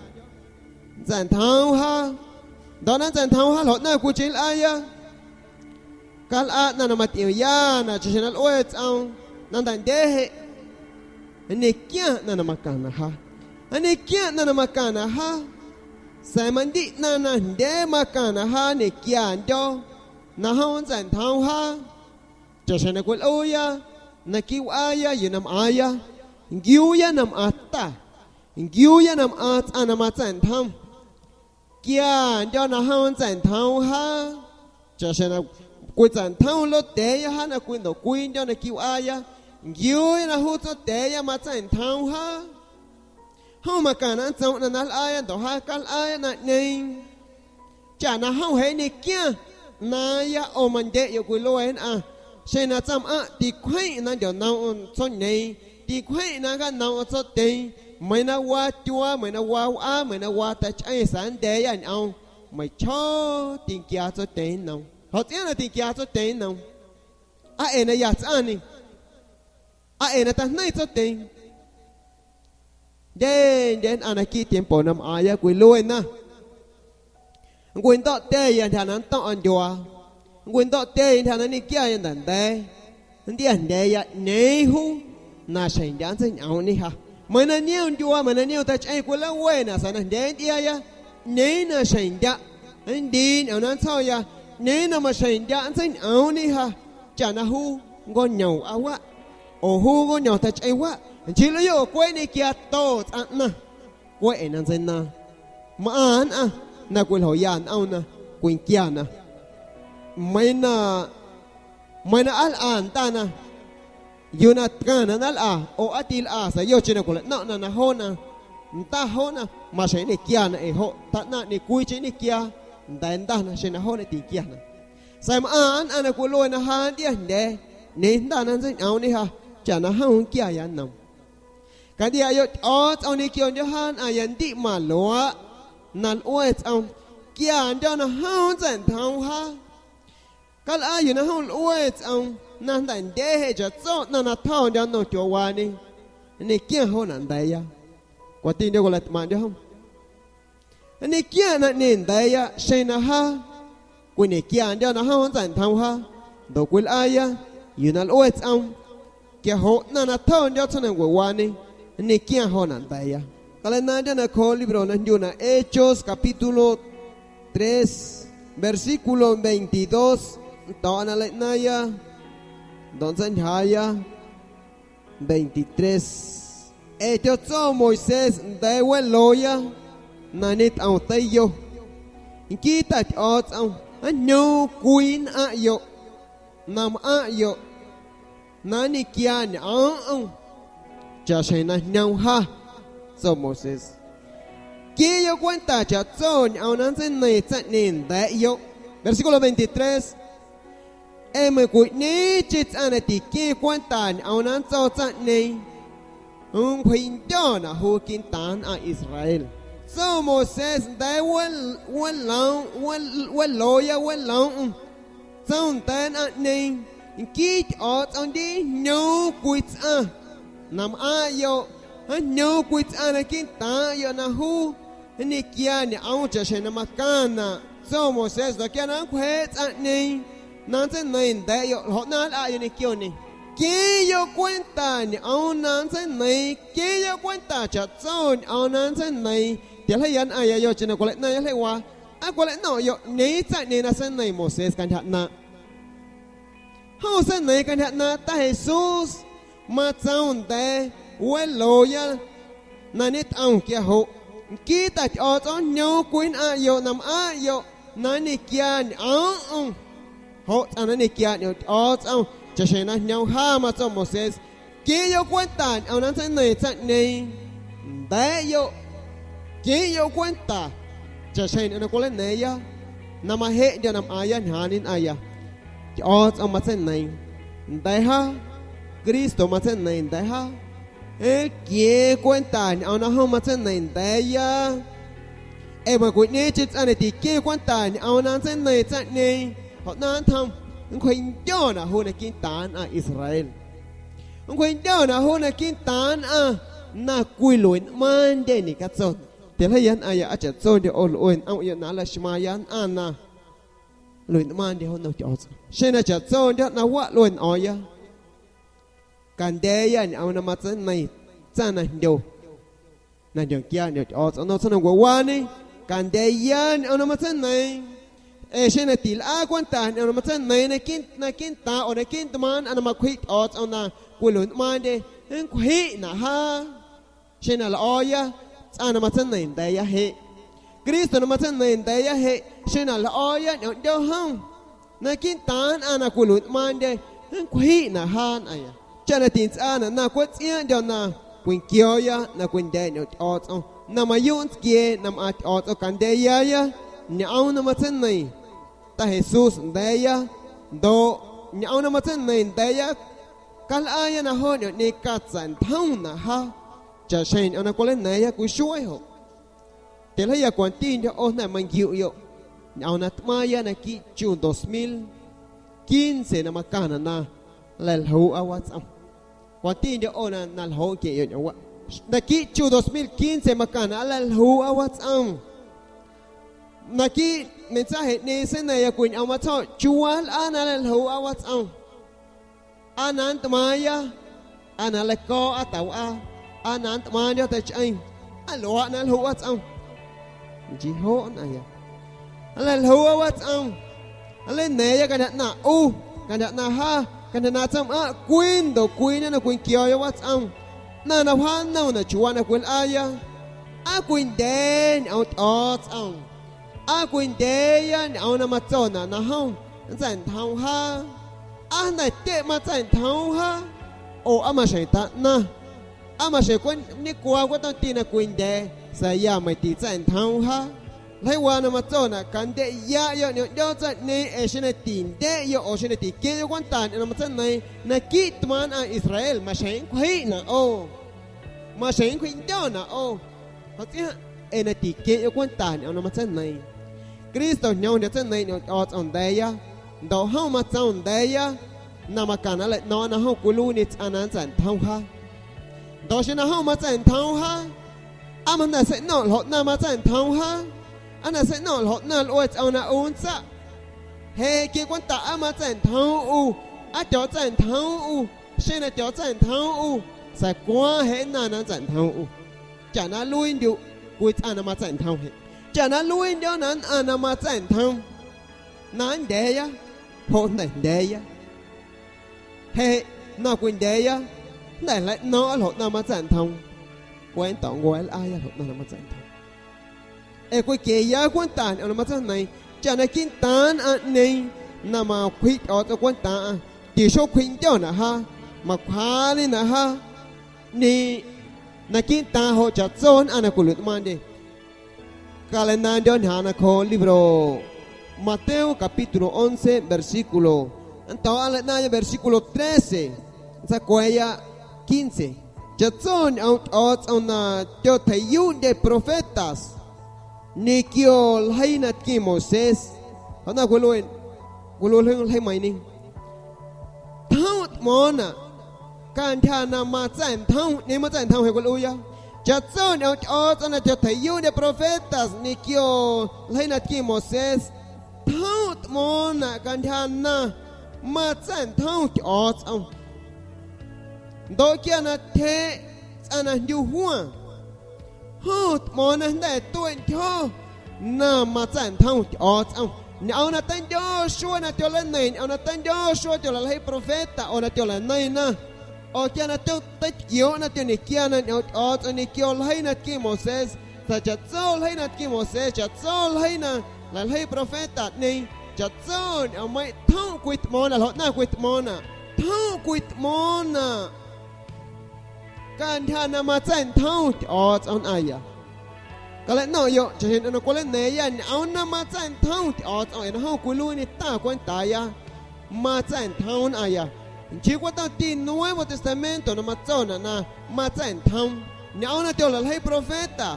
Tsa thao ha. Ndo na tsa thao ha hao na ku chil aya. Kal a na na ma ti o ya na chi na lue tsa. Na nda nde he. Ni kia na na ma kan na ha. Ni kia na na ma kan na ha. Sa ma ndi na na nde ma kan na ha ni kia ndo. Na hao tsa thao ha. Cha sha na kwel oya, na ki wa aya, yo nam aya, ngiu ya nam ata, ngiu ya nam ata, a nam a tsan tham. Kia ndo na hao tsan tham ha. Cha sha na kwel tsan tham lo te ya ha na kwel ndo kwel ndo na ki wa aya, ngiu ya na hu tso te ya ma tsan tham ha. Hao ma kan na tso na nal aya ndo ha kal aya na neng. Cha na hao he ni kia. Na ya o ma nde yo kwel lo en a. Sha na tsam a ti kwei na ndo na o tso neng. Ti kwei na ga na o tso teng. Mai na wa tua, mai na wa wa, mai na wa ta chai sa nde ya na o. Mai cho ti kia tso teng na. Ho ti na ti kia tso teng na. A e na ya tsa ni. A e na ta nai tso teng. Nde, nde, a na ki tiempo nam aya kwel lo en na. Ngwin do te ya nda na nto an jua. Ngwin do te ya nda na ni kia ya nda nde. Ndi a nde ya nei hu. Na sha nda tsa nyaw ni ha. Mai na niu jua, mai na niu ta chai kwel la we na sa na nde ndi ya ya. Nei na sha nda. Ndi ni o na tso ya. Nei na ma sha nda tsa nyaw ni ha. Cha na hu ngo nyaw a wa. O hu ngo nyaw ta chai wa. Nchi lo yo kwel ni kia to tsa na. Kwel e na tsa na. Ma an a. Na kwel ho ya na o na. Kwin kia na. Mai na. Mai na al a nta na. Yo na tkan na nal a. O a ti la a sa yo chi na kwel na na na ho na. Nta ho na. Ma sha ni kia na e ho. Ta na ni kwel chi ni kia. Nda nda na sha na ho na ti kia na. Sa ma an a na kwel lo na ha ndi a nde. Ni nda na tsa nyaw ni ha. Cha na ha un kia ya nam. Ka di a yo o tsa ni kio ndo ha na ya ndi ma lo a. Na lo e tsa. Kia ndo na ha un tsa tham ha. Kal a yo na hao lue tsa, na nda nde he cha tso na na thao ndo no tyo wa ni. Ni kia ho na nde ya. Kwa ti ndo ko la ma ndo hao. Ni kia na ni nde ya, sha na ha. Kwel ni kia ndo na hao tsa tham ha. Ndo kwel aya, yo na lue tsa. Kia ho na na thao ndo tsa na ngwe wa ni, ni kia ho na nda ya. Ka le na ndo na ko libro na ndu na Hechos capítulo tres, versículo veintidós. Nto a na le na ya. Ndo tsa nya ya. Veintitrés. E tyo tso Moisés nde we lo ya. Na ni ta o te yo. Nki ta tyo tsa. A nyo kwin a yo. Nam a yo. Na ni kia ni a o. Cha sha na nyaw ha. Tso Moisés. Ki yo kwenta cha tso ni a o na tsa ni tsa ni nde yo. Versículo veintitrés. E me kwi ni chi tsa na ti ki kwenta ni a o na tso tsa ni. Un kwin ndo na hu kin tan a Israel. Tso Moisés nde we, we lo, we, we lo ya we lo. Tsa un ten a ni. Kit otsondi nyo kwits'a. Nam a' yo', ha nyo kwits'a na kin ta yo' na hu. Ni kia ni aw cha she na makana. Tso Moisés do kia na kwe ts'a ni. Nan tsen ni nde yo' ho na a' yo' ni kio ni. Ki yo' kwenta ni aw nan tsen ni. Ki yo' kwenta cha tso ni aw nan tsen ni. Ti a le yan a ya yo' chi na kwale na ya le wa. A kwale no yo' ni tsa ni na tsen ni Moisés kan ha na. Ho tsen ni kan ha na ta Jesús. Ma tsaw nde we lo ya. Na ni t'an kia ho. Ki ta ti otso nyo kwin a yo' nam a yo'. Na ni kia ni a. Ho tsa na ni kia ni otso. Cha she na nyo ha ma tso Moisés. Ki yo' kwenta ni aw nan tsen ni tsa ni. Nde yo'. Ki yo' kwenta. Cha she ni na kwale ni ya. Na ma he ni nam a ya ni ha ni a ya. Ti otso ma tsen ni. Nde ha. Kristo ma tsen ni nde ha. E ki kwenta ni aw na ho ma tsen ni nde ya. E ma kwi ni chi tsa ni ti ki kwenta ni aw nan tsen ni tsa ni. Ho nan tham. Nkwe nyo na ho na kin tan a Israel. Nkwe nyo na ho na kin tan a. Na kwi lo in man de ni ka tso. Ti le yan a ya a cha tso de o lo in a yo' na la shma yan a na. Lo in man de ho na ti otso. She na cha tso de na wa lo in o ya. Kan de ya ni aw na ma tsen ni. Tsa na nyo. Na nyo kia ni otso no tsa na wa wa ni. Kan de ya ni aw na ma tsen ni. E she na ti la kwenta ni aw na ma tsen ni na kin, na kin ta o na kin tman a na ma kwi otso na kwi lo in man de. Nkwi na ha. She na la o ya, tsa na ma tsen ni nde ya he. Kristo na ma tsen ni nde ya he, she na la o ya, nyo nyo ha. Na kin tan a na kwi lo in man de, nkwi na ha na ya. Cha na tin tsa na, na kwe tsi a nyo na, kwin kio ya, na kwin de nyo ti otso. Na ma yo' ntske, na ma ti otso kan de ya ya, ni aw na ma tsen ni. Ta Jesús nde ya, do, ni aw na ma tsen ni nde ya, kal a ya na ho ni ka tsa nthaw na ha. Cha she ni aw na kwale ni ya kwi shuwe ho. Ti le ya kwan ti ni o na ma ngi yo'. Ni aw na tma ya na ki chu dos mil quince na makana na. Lel ho a wa ts'am. Kwan ti ni o na, na lho ke yo' ni wa. Na ki chu dos mil quince makana a lel ho a wa ts'am. Na ki mensaje ni tsen ni ya kwi ni aw ma tso. Chu wa a na lel ho a wa ts'am. A nan tma ya. A nan le ko a ta wa. A nan tma ya ta chi. A lo a nan ho wa ts'am. Ji ho na ya. A le lo a wa ts'am. A le ni ya kan na u. Kan na ha. Kan na ts'am a kwin do kwin na kwin kio ya wa ts'am. Na na wa na na chu wa na kwin a ya. A kwin de ni aw ti otso. A kwin de ya ni aw na ma tso na na ho. Ntsa nthaw ha. A na te ma tsa nthaw ha. O a ma she ta na. A ma she kwen ni kwa kwa ton ti na kwin de. Sa ya ma ti tsa nthaw ha. Lai wa na ma tso na kan de ya yo' ni yo' tsa ni e she na ti nde yo' o she na ti ke yo' kwan ta ni na ma tsa ni. Na ki tman a Israel ma she nkwi na o. Ma she nkwi yo' na o. Ho tsi ha, e na ti ke yo' kwan ta ni aw na ma tsen ni. Kristo nyo ni tsen ni ni otso nde ya. Do ho ma tsa nde ya. Na makana le no na ho kwi lo ni tsa na tsa nthaw ha. Do she na ho ma tsa nthaw ha. A ma na se no lo na ma tsa nthaw ha. A na se no lo na lo tsa na un tsa. He ki kwan ta a ma tsa nthaw u. A ti o tsa nthaw u. She na ti o tsa nthaw u. Sa kwa he na na tsa nthaw u. Cha na lo in yo' kwi tsa na ma tsa nthaw he. Cha na lo in yo' na a na ma tsa nthaw. Na nde ya. Ho na nde ya. He na kwin de ya. Nde le no a lo na ma tsa nthaw. Kwen to ngwe a ya lo na na ma tsa nthaw. E kwi ke ya kwan ta ni aw na ma tsa ni. Cha na kin tan a ni. Na ma kwi otso kwan ta a. Ti sho kwi yo' na ha. Ma kwa ni na ha. Ni na kin ta ho cha tso a na kwi lo in man de. Kalen nan yo' ni ha na ko libro Mateo capítulo once, versículo. Ento a le na ya versículo trece. Sa kwe ya quince. Cha tso ni aw otso na ti o te yu' de profetas. Ni kio lai na ti Moisés. Ho na kwi lo in. Kwi lo in lai mai ni. tmona, ka nthya na ma tsaheb thaob, ni ma tsaheb thaob he kol uya. Chad txawj ni awv chod tsov na, chad thawm yub ne profetas ni kio lahib na kis Moses. Thaob tmona ka nthya na ma tsaheb thaob chod tsov. Ntawd kiag na theb tsab na ncu huaj. Hauj tmona ntaim tuaj nchov na ma tsaheb thaob chod tsov. Ni awv na tab nco suab na cov lawv nees, ni awv na tab nco suab cov lawv lahib profeta, awv na cov lawv nees na. Awv kiag na cov tab kiag na cov ni kiag na ni awv chod tsov ni kio lahib na kis Moses. Txawm chad txawj lahib na kis Moses, chad txawj lahib na, lawv lahib profeta ni, chad txawj ni awv maiv thaob kws tmona, hlob naj kws tmona, thaob kws tmona. Ka nthya na ma tsaheb thaob chod tsov na ya. Ka le no yom, chad he no kua le ne ya, ni awv na ma tsaheb thaob chod tsov, e no hauj kws lub ni tag kuab tas ya. Ma tsaheb thaob na ya. Ntsib kuab tag tij Nuevo Testamento no ma txawj na na, ma tsaheb thaob. Ni awv na cov lawv lahib profeta,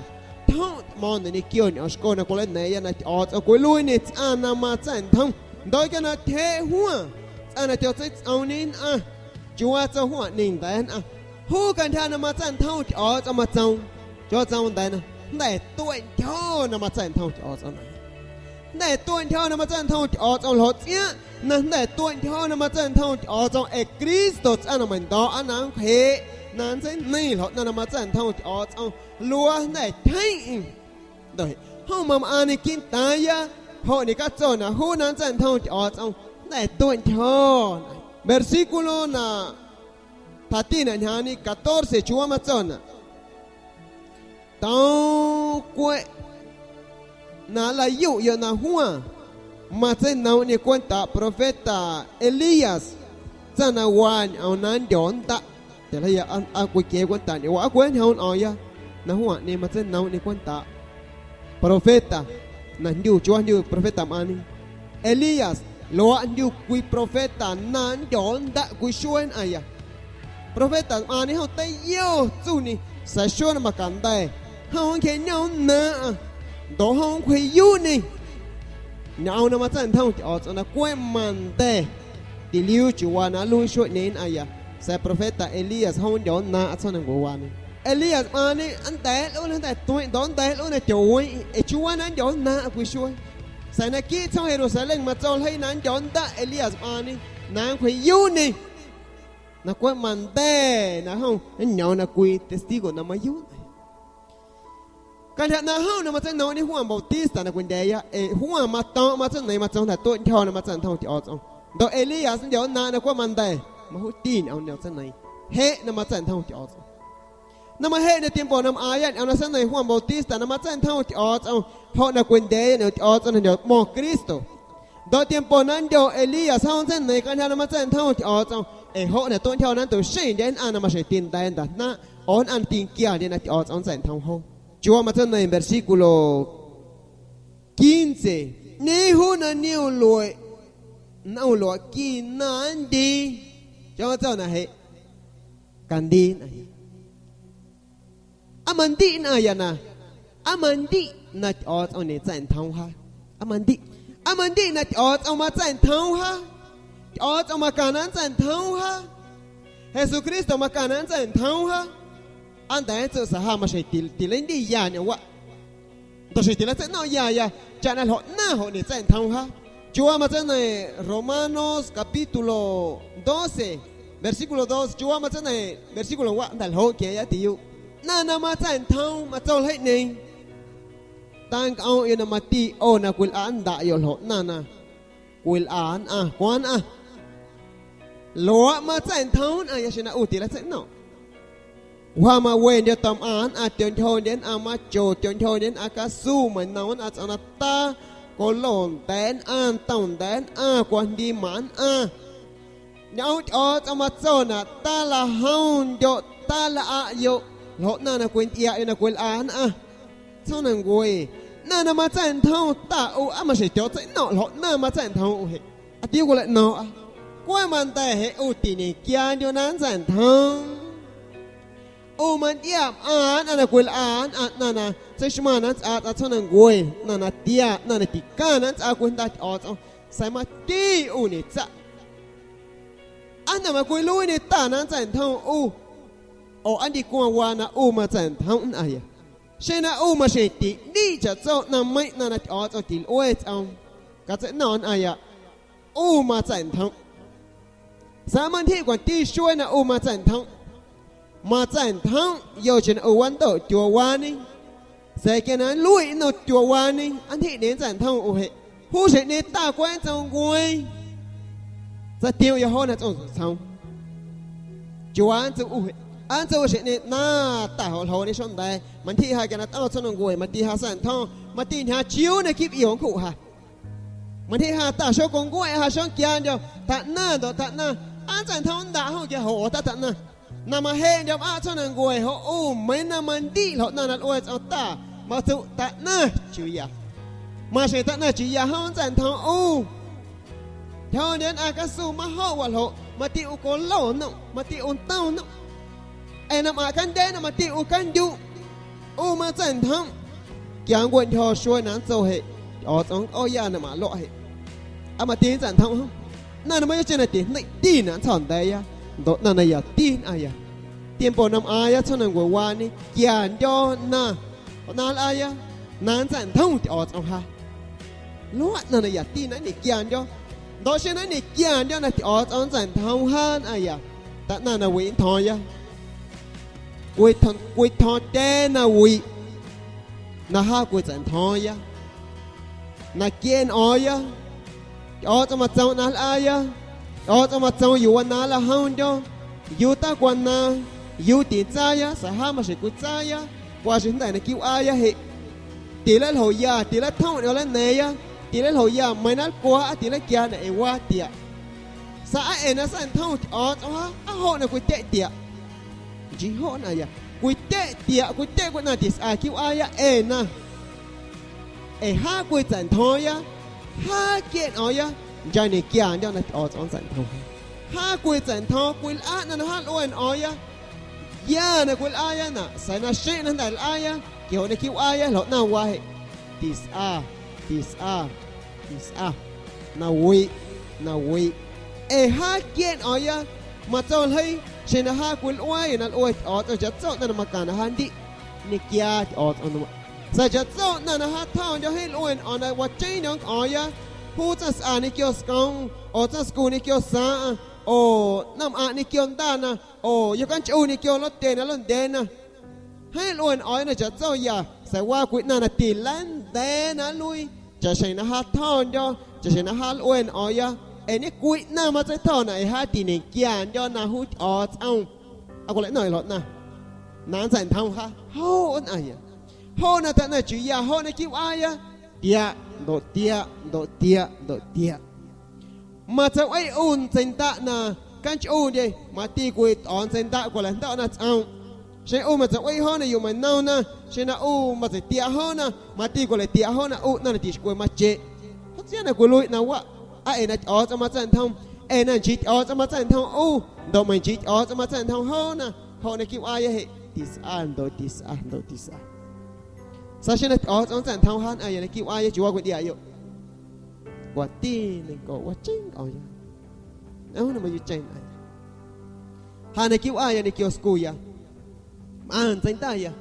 thaob tmona ni kio ni awv skau na kua le ne ya na chod tsov kws lub ni tsab na ma tsaheb thaob. Ntawd kiag na theb huaj, tsab na cov txeeb txoov ni na. Tsuas txaus huaj ni ntawd na. Hub ka nthya na ma tsaheb thaob chod tsov ma txoov. Tsuas txaus ntawd na. Ntaim tuaj nchov na ma tsaheb thaob chod tsov na. Ntaim tuaj nchov na ma tsaheb thaob chod tsov hlob txiab. Na ntaim tuaj nchov na ma tsaheb thaob chod tsov es Kristo tsab na mas ntov ab na nqhis na ntxeeb neeg hlob na na ma tsaheb thaob chod tsov. Luag ntaim theeb. Ntawm hauj mas ma ni kib tas ya, hauv ni kab txawj na hub na tsaheb thaob chod tsov. Ntaim tuaj nchov. Versículo na thaj tij na hnyav ni catorce tsuas ma txawj na. Tau kuv na laj yuj yog na huaj, mas txeeb noog ni kuab tas profeta Elías txaj na wa ni awv na nco ntag. Tes laj yog ab kuv cev kuab tas ni wa ab kuv nyob no yog na huaj ni mas txeeb noog ni kuab tas profeta na ncuj tsuas ncuj profeta ma ni. Elías luag ncuj kws profeta na nco ntag kws suab na yog. Profeta ma ni hauj teb yog txuj ni xaiv suab na mas kam ntais, hauj nce nyob na, ntawd hauj nqhis yub ni. Ni awv na mas txaj nthoob cov tsov na kuab mas ntais. Tis liub tsis wa na lub suab ni na yog xaiv profeta Elías hauj nco na txhob na nkaus wa ni. Elías ma ni ntais lub na ntais tuag ntawd ntais lub na cov ua es tsuas na nco na kws suab. Xaiv na kib txhob Jerusalén mas txog hli na nco ntag Elías ma ni na nqhis yub ni. Na kuab mas ntais na hauj nyob na kws testigo na mas yub. Ka nrhiav na hauj na mas txawj nov ni Huan Bautista na kws ntes yog es Huan mas tau mas txawj nov mas txog ntais tuaj ncho na mas txawj nthoob cov tsov. Ntawd Elías nco na na kuab mas ntais mas hub tij nws txawj nov. Hem na mas txawj nthoob cov tsov. Na mas hem na tiempo na mas a yam nws txawj nov Huan Bautista na mas txawj nthoob cov tsov. Hauv na kws ntes yog nws cov tsov na nco mog Kristo. Ntawd tiempo na nco Elías hauj txawj nov ka nrhiav na mas txawj nthoob cov tsov. Es hauv na tuaj ncho na tus sij nce na na mas seem tis ntais ntag na. Ob na tis kiag nce na cov tsov txawj nthoob hauv. Tsuas mas txawj nov versículo quince. Neb hub na neb ua luam, neb ua luam kis na nti, cov tsov na hem ka nti na. Ab mas nti na yog na, ab mas nti na cov tsov ne txawj nthoob hab. Ab mas nti, ab mas nti na cov tsov mas txawj nthoob hab. Cov tsov mas kam na txawj nthoob hab. Jesucristo mas kam na txawj nthoob hab. Ab ntais txawj xav haj mas seem tis tis lawv nti yam ni ua. Ntawd seem tis lawv txawj noj yam yog tsam na hlob nag hauv nws txawj nthoob hab. Tsuas mas txawj nov Romanos capítulo doce, versículo dos, tsuas mas txawj nov versículo ua ntawm hlob kiag yam tis yub. Na na mas txawj nthoob mas txaus hli ni. Tag nkaus yog na mas tis o na kws la ntawm yog hlob nag na. Kws la na kuv na, luam mas txawj nthoob na yog sis na u tis lawv txawj noj. Huam mas ves nco tom a na cov nchau nce na mas tsaus cov nchau nce na kab xub mas nau na tsov na tab, kos laus ntev na taum ntev na kua hndi mas na. Nyob cov tsov mas txog na tab la hau nco tab la a yau, hlob nag na kws ntias yog na kws la na. Txhob na nkaus, nag na mas txawj nthoob tag u ab mas seem cov txawj noj hlob nag mas txawj nthoob u hem. A tis kuv lam nov, kuab mas ntais hem u tis ni kiag nco na txawj nthoob. U mas ntias a na na kws la na na txawj sma na txav txhob na nkaus na na tias na na tis kaj na txav kws ntag cov tsov xaiv mas tis u ni txawj. Anam ma kwi lub ni tag na ntxaij nthooj u, o an di kwan wa na u ma ntxaij nthooj na ya. Seb na u ma sheem tim nim cham txawj na meej na na tim o txooj tim luaj txooj. Kab txawj noj na ya, u ma ntxaij nthooj. Xav ma ntij kuas tij suab na u ma ntxaij nthooj. Ma ntxaij nthooj yog tsis na u ua ntawm cuas wa ne. Xav kiag na luaj ib no cuas wa ne, an ntij ne ntxaij nthooj u hem. Hub seem ne tag kuab ib txoov nkuaj. Txawj tiag yog hauv na txooj txoov. Cuas ntxuj u hem, ntxuj seem ne na tag hauv hlau ne sab ntaiv. Mas ntij has kiag na txooj txhob nkuaj, mas ntij has ntxaij nthooj, mas ntij hnyav tsis ub na kib yos nkuj has. Mas ntij has tag sab kaus nkuaj has sab kiag nco tag naj ntawm tag naj. Ab ntxaij nthooj ntag hauj kiag hauv ua tab tag naj. Na mas hem nco ab txhob na nkuaj hauv u meej na mas ntim hlau na na luaj txoov tag mas txug tag naj tswv yam. Mas seem tag naj tswv yam hauv ntxaij nthooj u. Thov ntiav na kab xuj mab hauj ua hlau mas ntij u kaus laum no mas ntij u ntaug no. Es na mam kab ntev no mas ntij u kab ncu. U ma ntxaij nthooj. Kiav nkuaj ncho suab na ntxuj hem, o txoov ob yaj na mam luaj hem. Ab mas tij ntxaij nthooj hab. Naj no mas yuav tseem na tim neej tij na ntxhov ntev yab, ntawm naj na yam tij na yam. Tiaj npaum na mas yab txhob na nkuaj wa ne kiag nco na, na laj yab, na ntxaij nthooj tim o txoov hab. Luag naj na yam tij na nim kiag nco. Ntawd seb na nim kiag nco na tim o txoov ntxaij nthooj hab na yam. Tag naj na wim ntho yab. Kwi tho, kwi tho teb na wim. Na hab kwi txaij ntho yab. Na cia nco yab. Tim o txoov mas txoov na laj yab. Tim o txoov mas txoov yus ua na laj hoob nco. Yus tab kuas na, yus tim txaj yab, xav hab mas seem kwi txaj yab. Kuas tsis ntaim na kib ua yab hem. Tim lab laug yam, tim lab thoob nco lab nev yab, tim lab laug yam mais nab kua, tim lab kiag na es ua tiam. Xav ab es na ntxaij nthooj tim o txoov hab, ab hauj na kwi teb tiam. Ntsis hauj na yam, kwi teb tiam, kwi teb kwi na tim xav kib ua yab es na. Es hab kwi txaij ntho yab, hab kiag nco yab, ntsa nim kiag nco na tim o txoov ntxaij ntho. Hab kwi txaij ntho, kwi lab na na hab luaj nco yab. Yaj na kwi lab yab na, xaiv na seb na ntaim lab yab, ces hauv na kib ua yab hloov naj ua hem. Tim xav, tim xav, tim xav. Na wim, na wim. Es hab kiag nco yab, mas txog hleb, ces na hab kwi lab yab na luaj tim o txoov, tsav txawj na na mas kam na hab ntim. Nim kiag tim o txoov no. Xav tsav txawj na na hab thauj nco hab luaj nco na ua tseeb nco nco yab. Hub txaj xav nim kiag skoov, o txaj skus nim kiag xav, o naj mam nim kiag ntaj na, o yog kab ntsuj nim kiag loj tes na loj ntev na. Hab luaj nco yab na tsav txawj yam, xav ua kwi na na tim lab ntev na luaj. Tsav seem na hab thauj nco, tsav seem na hab luaj nco yab. Es neb kwi na mas txawj thauj na es hab tim nim kiag nco na hub tim o txoov. A kuv lam noj los na. Na ntxaij nthoov hab hauj na yam. Hauj na tag na tswv yam hauj na kib ua yab. Tiam, ntawm tiam, ntawm tiam, ntawm tiam. Mas txawm ib u ntxeev ntam na, kab ntsuj u nce, mas tij kwi tod ntxeev ntam kuas lam ntawm na txoov. Seb u mas txawm ib hab na yus mas noj na, seb na u mas txawm tiam hab na, mas tij kuas lam tiam hab na u na na tim kwi mas tsev. Hab txiab na kwi lub na ua, a es na tim o txoov mas txaij nthoov, es na ntsis tim o txoov mas txaij nthoov u, ntawm mas ntsis tim o txoov mas txaij nthoov hab na, hauj na kib ua yab hem, tim xav ntawm tim xav ntawm tim xav. Xav seb na tim o txoov txaij nthoov hab na yog na kib ua yab tsis ua kwi diam yom. Kuas tij nees nkaum ua tseeb nkaus yab. Hab na mas yus tseem na. Hab na kib ua yab na kib ua skus yab. Mas ntxeev ntaj yab.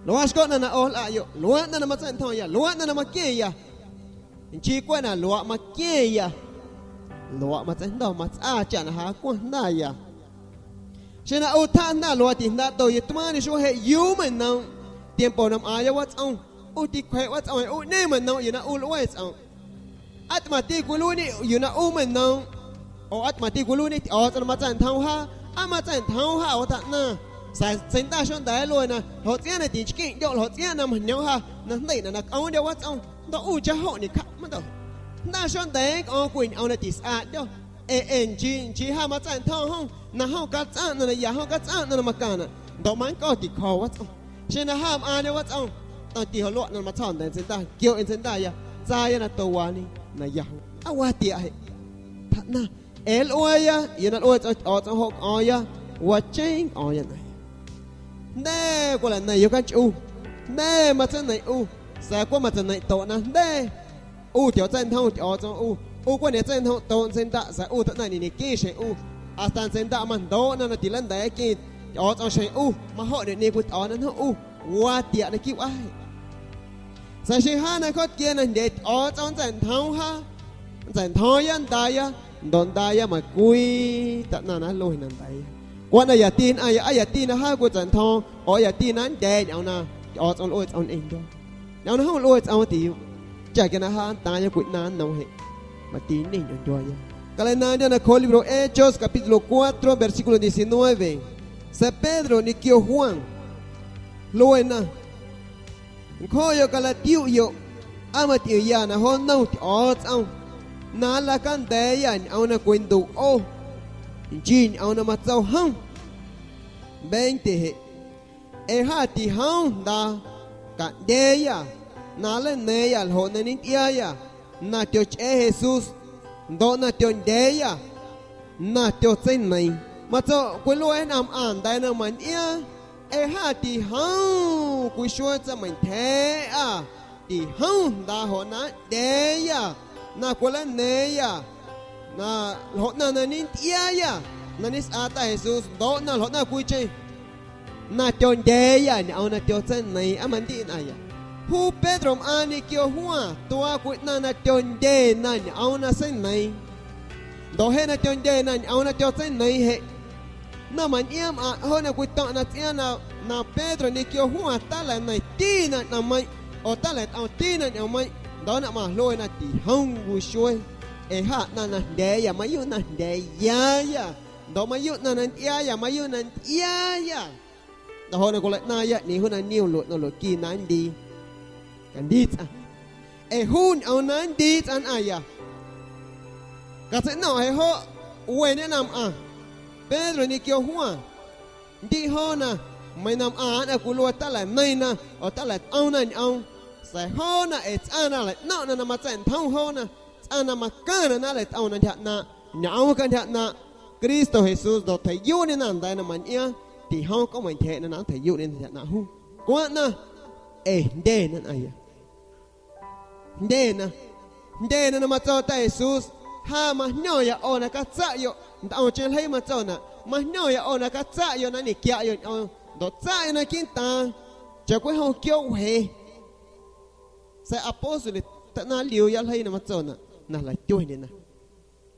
Luag skoj na na o lam yom, luag na na mas txaij nthoov yab, luag na na mas kiag yab. Ntsis kuaj na luag mas kiag yab. Luag mas txaij ntog mas txaj tsam na hab kuaj ntaj yab. Seb na u thaj ntaj luag tim ntag tau yus tmab ni suab hem yus mas noog. Tiam npaum na mas yog ua txoov, u tim khuev ua txoov, u nej mas noog yus na u luaj txoov. Ab mas tij kwi lub ni yus na u mas noog. O ab mas tij kwi lub ni tim o txoov mas txaij nthoov hab, ab mas txaij nthoov hab ua tag na. Xav txeev ntaj suab ntawd luaj na, hloov txiab na tim tsis keej nco, hloov txiab na mas nyob hab na ntim na na koob nco ua txoov, ntawm u tsa hauj nim kham mas ntawm. Ntaj suab ntawd koob kwi nim o na tim xav nco. Es es ntsis ntsis hab mas txaij nthoov hoob, na hoob kab txaj no na yam hoob kab txaj no na mas kam na, ntawm mas nkauj tim kho ua txoov. Seb na hab mas nco ua txoov, tau tim hauv luaj no mas txhob ntawd ntxeev ntaj, kiag ntxeev ntaj yab, txaj yab na tau ua ni na yog hoob. Ab ua tiam hem. Tag na, es luaj yab, yus na luaj txoov tim o txoov hauj koob yab, ua tseeb koob yab na. Ntej kuas lam nees yus kab ntsuj u, ntej mas txawj nees u, xav kuaj mas txawm nees tau na ntej. U tim o txaij nthoov tim o txoov u, u kuaj niam txaij nthoov tau ntxeev ntaj xav u tau na nim nias keeb seem u. Asta ntse nda ma ndo'na na ti la nde ki, o tso shen u, ma ho ni ni ku to na no u, wa ti a na ki wa. Sa shen ha na kot ki na nde o tso ntse nthaw ha. Ntse nthaw ya nda ya, ndo nda ya ma kwi, ta na na lo na nda ya. Kwa na ya ti na ya, a ya ti na ha ku ntse nthaw, o ya ti na nde, o na, o tso lo tso en do. Nyaw na hon lo tso ti yo. Cha ke na ha ta ya ku na no he. Ma ti ni yo yo ya. Ka le na ya na ko libro Hechos, capítulo cuatro, versículo diecinueve. Sa Pedro ni kyo Juan. Lo na. Ko yo ka la ti yo. Ama ti ya na ho no ti o tso. Na la kan de ya ni o na ku ndu o. Nji ni o na ma tso hon. Veinte he. E ha ti hon da ka nde ya, na le ne ya lho na ni ti ya ya, na ti o che Hesus, ndo na ti o nde ya, na ti o tsen nei. Ma tso ku lo en am an da na ma ni ya, e ha ti hon ku shwe tsa ma the a, ti hon da ho na nde ya, na ku le ne ya, na lho na na ni ti ya ya, na ni sa ta Hesus, ndo na lho na ku che. Na ti o nde ya ni o na ti o tsen nei a ma ndi na ya. Hu Pedro ma ni kyo Juan, to a ku na na ti o nde na ni o na tsen nei. Ndo he na ti o nde na ni o na ti o tsen nei he. Na ma ni am a ho na ku to na ti na, na Pedro ni kyo Juan ta la nei ti na na mai. O ta la ta ti na ni mai. Ndo na ma lo na ti hon ku shwe. E ha na na nde ya, ma yo na nde ya ya. Ndo ma yo na na ti ya ya, ma yo na ti ya ya. Ndo ho na ku le na ya ni ho na ni lo no lo ki na ndi. Ka ndi tsa. E ho ni o na ndi tsa na ya. Ka tse no he ho. We ne nam a. Pedro ni kyo Juan. Ndi ho na. Ma nam a na ku lo ta la nei na. O ta la o na ni o. Sa ho na e tsa na la no na na ma tsen thon ho na. Tsa na ma ka na na la o na ndi ha na. Ni o ka ndi ha na. Kristo Hesus do te yu ni na nda na ma ni ya. Ti ho ko ma te na na te yu ni na na hu. Kwa na. E nde na na ya. Nde na. Nde na na ma tso ta Hesus. Ha ma nyo ya o na ka tsa yo. Nda o chen lei ma tso na. Ma nyo ya o na ka tsa yo na ni kya yo o. Ndo tsa yo na kin ta. Cha kwe ho kyo he. Sa apóstol ta na liu ya lei na ma tso na. Na la tyo ni na.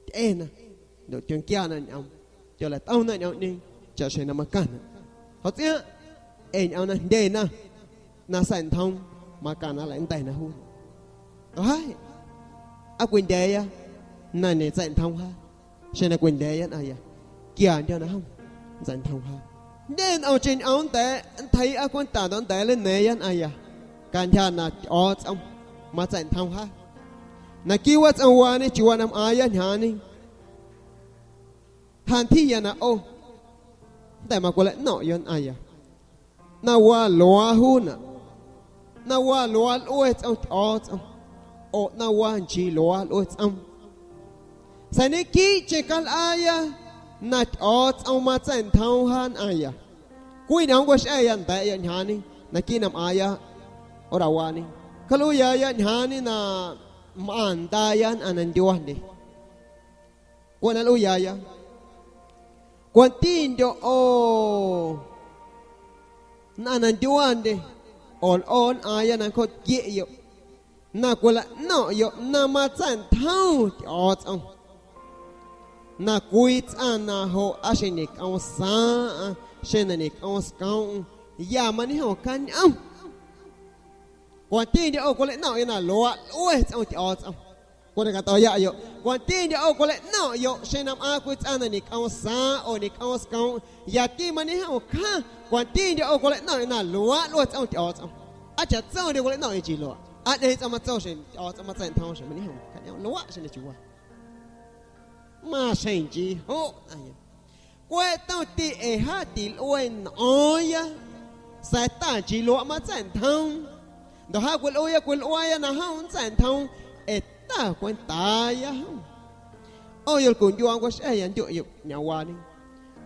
Ti e na. Ndo ti o kya na ni o. Ti o la to na ni o ni. Cha she na ma ka na. Ho tsi ya. E ni o na nde na. Na tsen thon. Ma ka na la nde na hu. Ndo hai. A ku nde ya. Na ni tsen thon ha. She na ku nde ya na ya. Kya nde na hon. Tsen thon ha. Nde na o chen o nde. Nthai a ku ta ndo nde le ne ya na ya. Ka nde na o tso. Ma tsen thon ha. Na ki wa tso wa ni chi wa nam a ya nya ni. Han ti ya na o. Nde ma ku le no yo na ya. Na wa lo a hu na. Na wa lo a lo e tso ti o tso. O na wa nji lo a lo e tso. Sa ni ki che kal a ya. Na ti o tso ma tsen thon ha na ya. Kwi na ngwa she ya nde ya nya ni. Na ki nam a ya. O ra wa ni. Ka lo ya ya nya ni na ma nda ya na na ndi wa ndi. Kwa na lo ya ya. Kwa ti ndo o. Na na ndi wa ndi. O o na ya na ko ki yo. Na ku la no yo na ma tsen thon ti o tso. Na kwi tsa na ho a she ni ka o sa a. She na ni ka o sa ka o. Ya ma ni ho ka ni o. Kwa ti ndo o ku le no yo na lo a lo e tso ti o tso. Kwa na ka to ya yo. Kwa ti ndo o ku le no yo. She nam a kwi tsa na ni ka o sa o ni ka o sa ka o. Ya ti ma ni ho ka. Kwa ti ndo o ku le no yo na lo a lo e tso ti o tso. A cha tso ni ku le no yo chi lo. A ni tso ma tso she ti o tso ma tsen thon she ma ni ho. Ka ni lo a she ni chi wa. Ma shen ji ho. Ayo. Kwe to ti e ha ti lo e no ya. Sa ta ji lo ma tsen thon. Ndo ha kwe lo ya kwe lo ya na ha un tsen thon. E ta kwe ta ya ha. O yo kun yo an kwe she ya yo yo nya wa ni.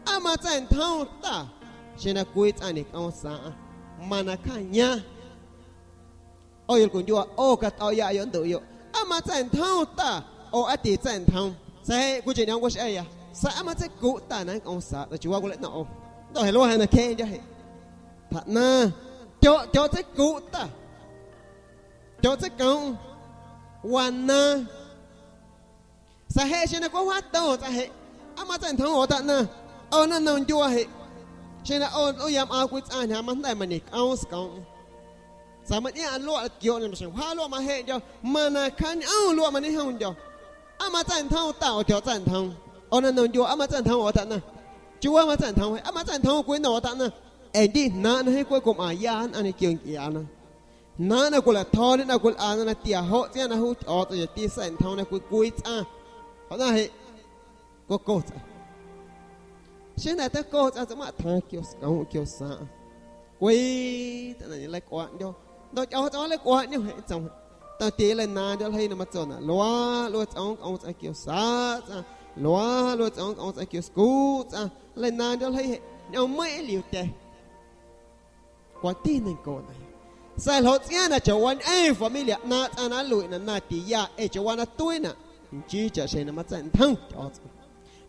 A ma tsen thon ta. She na kwe tsa ni ka o sa. Ma na ka nya. O yo kun yo a o ka to ya yo ndo yo. A ma tsen thon ta. O a ti tsen thon. Sa he ku je ni an kwe she ya. Sa' a' ma ts'íkowi ta na k'on sa' ta chi wa ko le' no'. Nto he lo he na ke nto he. Ta na. Cho, cho ts'íkowi ta. Cho ts'íkowi. Wa na. Sa' he shi na ko wa to sa' he. A' ma ts'an thon o ta na. O na no nyo he. Shi na o, o yam a kwi ts'an ha ma na ma ni k'on sk'on. Sa' ma ni a lo a kyo ni ma shen. Ha lo ma he nyo. Ma na kan a lo ma ni hon nyo. A' ma ts'an thon ta o kyo ts'an thon. O na no nyo a' ma ts'an thon o ta na. Chi wa ma ts'an thon he. A' ma ts'an thon kwi no o ta na. En di na na he kwi ko ma ya na ni kyo ya na. Na na kwi la thon ni na kwi la a na na tia ho tsia na hu o ta ya ti ts'an thon na kwi kwi ts'an. Ho na he. Ko ko ts'an. Shi na ta ko ts'an ts'an ma tha kyo sk'on kyo sa'. Kwi ta na ni le kwa nyo. Nto kyo ts'an le kwa nyo he ts'an. Ta ti le na nyo le na ma ts'o na. Lo, lo ts'on k'on ts'an kyo sa' ts'an. Lo, lo ts'on k'on ts'an kyo sku ts'an. Le na nyo le he. Nyo ma e liu te. Kwa ti nen ko na. Sa' lo tsia na cha wan e familia na ts'an a lu na na ti ya e cha wan a twi na. Nchi cha she na ma ts'an thon.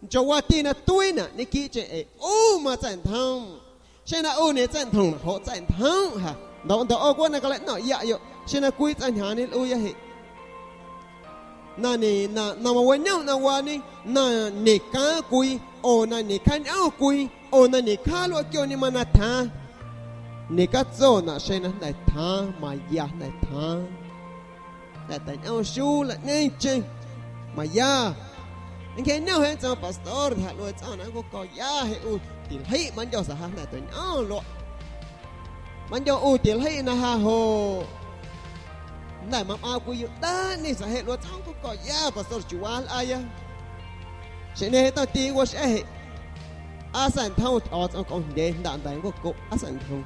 Cha wa ti na twi na ni ki che e. U ma ts'an thon. Shi na u ni ts'an thon ho ts'an thon ha. Nto, nto o kwi na ka le no ya yo. Shi na kwi ts'an ha ni u ya he. Na ni, na, na ma wa nyo na wa ni, na ni ka kwi, o na ni ka nyo kwi, o na ni ka lo kyo ni ma na tha. Ni ka ts'o na shi na na tha, ma ya na tha. Na ta nyo shu la nyen chen. Ma ya. En ke nyo he ts'an pastor, ha lo ts'an na ko ko ya he u. Ti le hi ma nyo sa ha na ta nyo lo. Ma nyo u ti le hi na ha ho. Na ma ma kwi yo ta ni sa he lo ts'an ko ko ya pastor chi wa a ya. Shi ne he ta ti wa she he. A ts'an thon o ts'an k'on de nda nda ko ko a ts'an thon.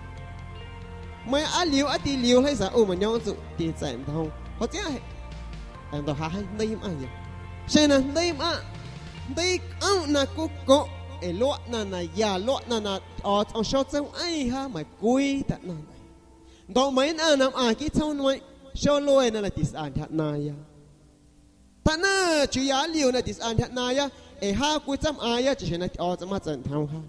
Ma a liu a ti liu le sa u ma nyo ts'o ti ts'an thon. Ho tsia he. En do ha he nda yim a ya. Shi na nda yim a. Nda k'on na ko ko. E lo na na ya lo na na o ts'an sho ts'an a ha ma kwi ta na na. Nto ma in a nam a ki ts'on nwa. Sho lo e na la ti ts'an ta na ya. Ta na chu ya liu na ti ts'an ta na ya. E ha kwi ts'an a ya chi she na o ts'an ma ts'an thon ha.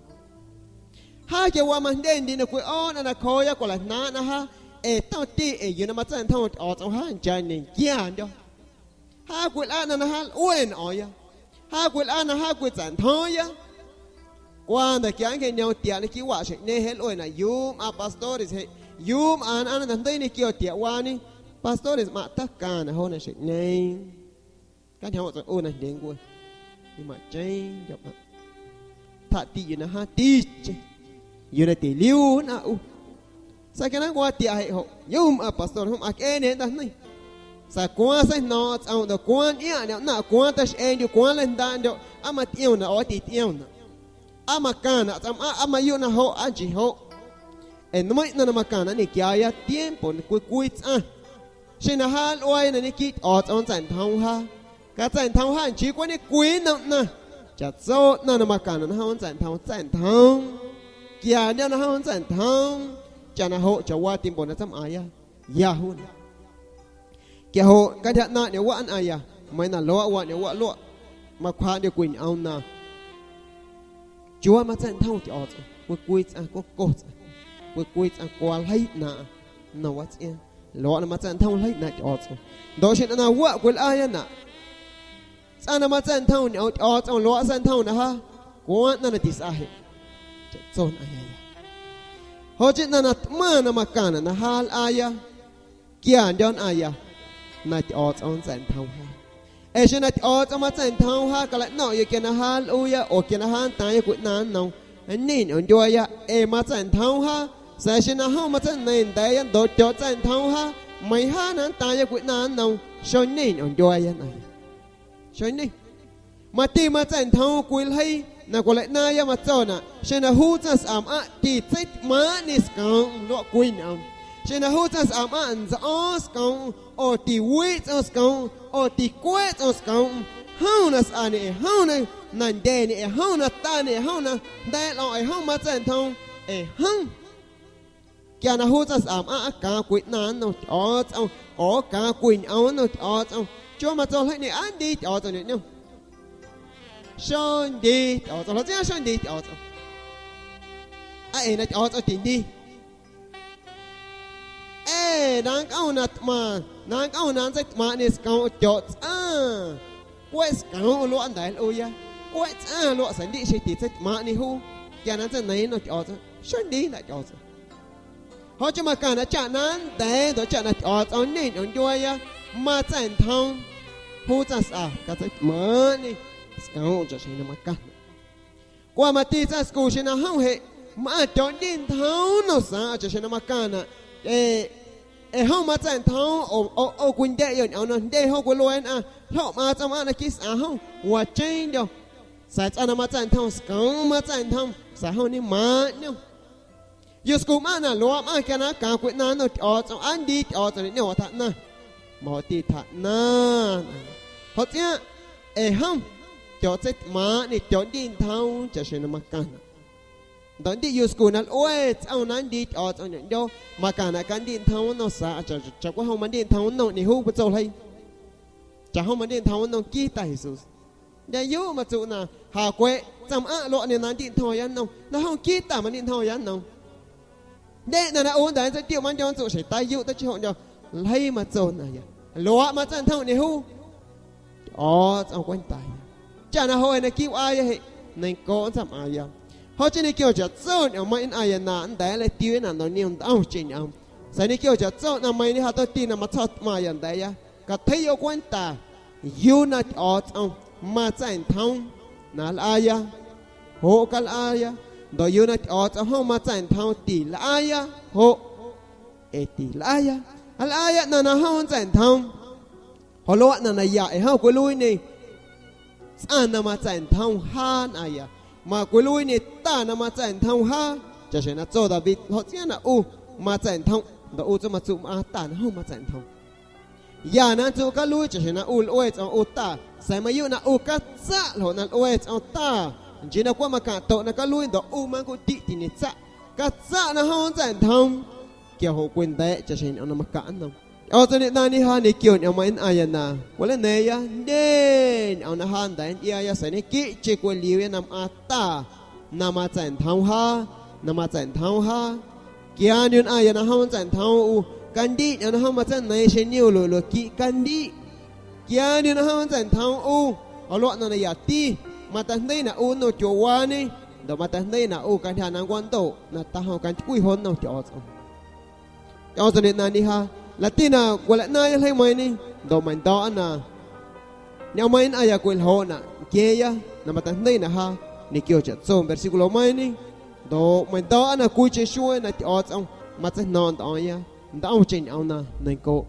Ha ke wa ma nden di na kwi o na na ko ya ko la na na ha. E to ti e yu na ma ts'an thon o ts'an ha. Ncha ni kya nyo. Ha kwi la na na ha wen o ya. Ha kwi la na ha kwi ts'an thon ya. Kwando ki an ke nyo tia ni ki wa she ne he lo na yum a pastores he. Yum an an na nden ni ki o tia wa ni. Pastores ma ta ka na ho na she ne. Ka nyo ts'an o na nden kwi. Ni ma chen yo ma. Ta ti yu na ha ti che. Yu na ti liu na u. Sa' ke na kwa ti a he ho. Yum a pastor hom a ke ne ta ni. Sa' kwa sa' no ts'an do kwa ni a ne na kwa ta she en yu kwa le nda ndo. A ma ti na o ti ti na. A ma ka na ts'an a, a ma yu na ho a ji ho. En no ma na na ma ka na ni kya ya tiempo ni kwi kwi ts'an. Shi na ha lo a na ni ki o ts'an ts'an thon ha. Ka ts'an thon ha nchi kwa ni kwi no na. Cha ts'o na na ma ka na na ha ts'an thon ts'an thon. Kya na na ha ts'an thon. Cha na ho cha wa tiempo na ts'an a ya. Ya ho na. Kya ho ka ta na ni wa an a ya. Ma na lo wa ni wa lo. Ma kwa ni kwi ni a na. Chi wa ma ts'an thon ti o ts'an. Kwi kwi ts'an ko ko ts'an. Kwi kwi ts'an kwa le na. Na wa ts'an. Lo na ma ts'an thon le na ti o ts'an. Ndo shi na na wa kwi a ya na. Ts'an na ma ts'an thon ni o ti o ts'an lo a ts'an thon na ha. Kwa na na ti sa he. Cha ts'o na ya ya. Ho chi na na ma na ma ka na na ha a ya. Kya ndon a ya. Na ti o ts'an ts'an thon ha. E shi na ti o ts'an ma ts'an thon ha ka la no yo ke na ha lo ya o ke na ha ta ya kwi na no. Ni ni o ndo ya e ma ts'an thon ha. Sa' shi na ho ma ts'an ne nda ya ndo ti o ts'an thon ha. Ma ha na ta ya kwi na no. Sho ni ni o ndo ya na ya. Sho ni. Ma ti ma ts'an thon kwi le hi, na kwi le na ya ma ts'o na. Shi na hu ts'an sam a ti tsit ma ni skon lo kwi na. Shi na hu ts'an sam a nzo skon o ti wi ts'an skon o ti kwe ts'an skon. Hon na sa ni e hon na na nde ni e hon na ta ni e hon na nde lo e hon ma ts'an thon e hon. Kya na hu ts'an sam a a ka kwi na no ti o ts'an o ka kwi na no ti o ts'an. Cho ma ts'o le ni an di ti o ts'an ni no. Sóy nti Ty'ots'on, losts'in sóy nti Ty'ots'on. A, e, na Ty'ots'on ti' nti. E, na nk'oon na tma, na nk'oon na ntse tma'ni skaon Ty'ots'on. Kweh skaon lo'ab ntawd lo'ob ya. Kweh ts'an lo'ab sa nti' shi ti' ntse tma'ni hu. Kia na ntse nai no Ty'ots'on. Sóy nti na Ty'ots'on. Ho chi makan na cha'na nte, ntawd cha'na Ty'ots'on ni nyob ya. Ma txe'nthoo. Hu tx'an sa, ka ntse tma'ni skaon, chaw shi na makan. Kwa ma ti tx'an sku shi na hoon he, ma tyob nti nthoo no sa, chaw shi na makan. E, e hoon ma txe'nthoo, o, o, o, kwi nte yo nyob no nte hoon kwi lo'ab na, ho ma tx'an ma na kis a hoon, wa chin yo. Sa tx'an na ma txe'nthoo, skaon ma txe'nthoo, sa hoon ni ma nyob. Yusku ma na lo'ab ma kia na ka kwi na no Ty'ots'on, a nti Ty'ots'on ni nyob wa tha na. Ma ho ti tha na. Ho tx'an, e hoon, tyob ntse tma'ni, tyob nti nthoo, chaw shi na makan. Ntawd nti yusku na lo'ab ts'an na nti Ty'ots'on nyob, makan ka nti nthoo no sa, chaw, chaw kwah hoon ma nti nthoo no ni hu pa txob lhai. Chaw hoon ma nti nthoo no kis tas Hesus. Ya yu ma txu na, ha kwe, tx'an ma lo'ab ni na nti nthoo ya no. Na hoon kis tas ma nti nthoo ya no. Nte na na u ntawd ntse tiw ma nco ntxu shi ta yu ta chi hoon nco. Lhai ma txob na ya. Lo'ab ma tx'an nthoo ni hu. Ty'ots'on kwenta ya. Cha'na na hoon na kis wa ya he. Nai ko tx'an ma ya. Ho chi ni kio cha txob nyob ma in a ya na nte le tiw na no ni ntawd chi nyob. Sa ni kio cha txob na ma ni ha to ti na ma txhob ma ya nte ya. Ka thei yo kwenta, yu na Ty'ots'on ma txe'nthoo, na la'aya, ho ka la'aya, ntawd yu na Ty'ots'on hoon ma txe'nthoo ti la'aya, ho, e ti la'aya, a la'aya na na hoon txe'nthoo. Ho lo'ab na na ya e hoon kwi lub ni, tx'an na ma txe'nthoo ha na ya, ma kwi lub ni ta na ma txe'nthoo ha, chaw shi na txo David ho tx'an na u ma txe'nthoo, ntawd u txo ma txu ma ta na hoon ma txe'nthoo. Ya na ntxu kab lub, chaw shi na u lo'ab ts'ob u ta. Sa ma yu na u kab txam lo na lo'ab ts'ob ta. Nchi na kwah ma kam to na kab lub, ntawd u ma nku ti ti ni txam. Kab txam na hoon txe'nthoo. Kio ho kwi nte, chaw shi na ma kam no. Ty'ots'on ni na ni ha ni kio nyob ma in a ya na. Wa le ne ya, nte nyob na ha nte ya ya sa ni kis chi kwi liw ya na ma ta. Na ma txe'nthoo ha, na ma txe'nthoo ha. Kia ni na ya na hoon txe'nthoo u, ka nti nyob na hoon ma tx'an nai shi ni u lo lo kis ka nti. Kia ni na hoon txe'nthoo u, ho lo'ab na na ya ti, ma ta hni na u no chua wa ni, ntawd ma ta hni na u ka nthia na nkwa nto, na ta hoon ka nti kwi ho no Ty'ots'on. Ty'ots'on ni na ni ha, la ti na wa la na ya lhai ma ni, ntawd ma nto na. Nyob ma in a ya kwi lho na, ke ya, na ma ta hni na ha, ni kio cha txob versículo ma ni, ntawd ma nto na kwi chi shuaj na Ty'ots'on, ma tx'an no ntawd ya, ntawd chi nyob na, nai ko.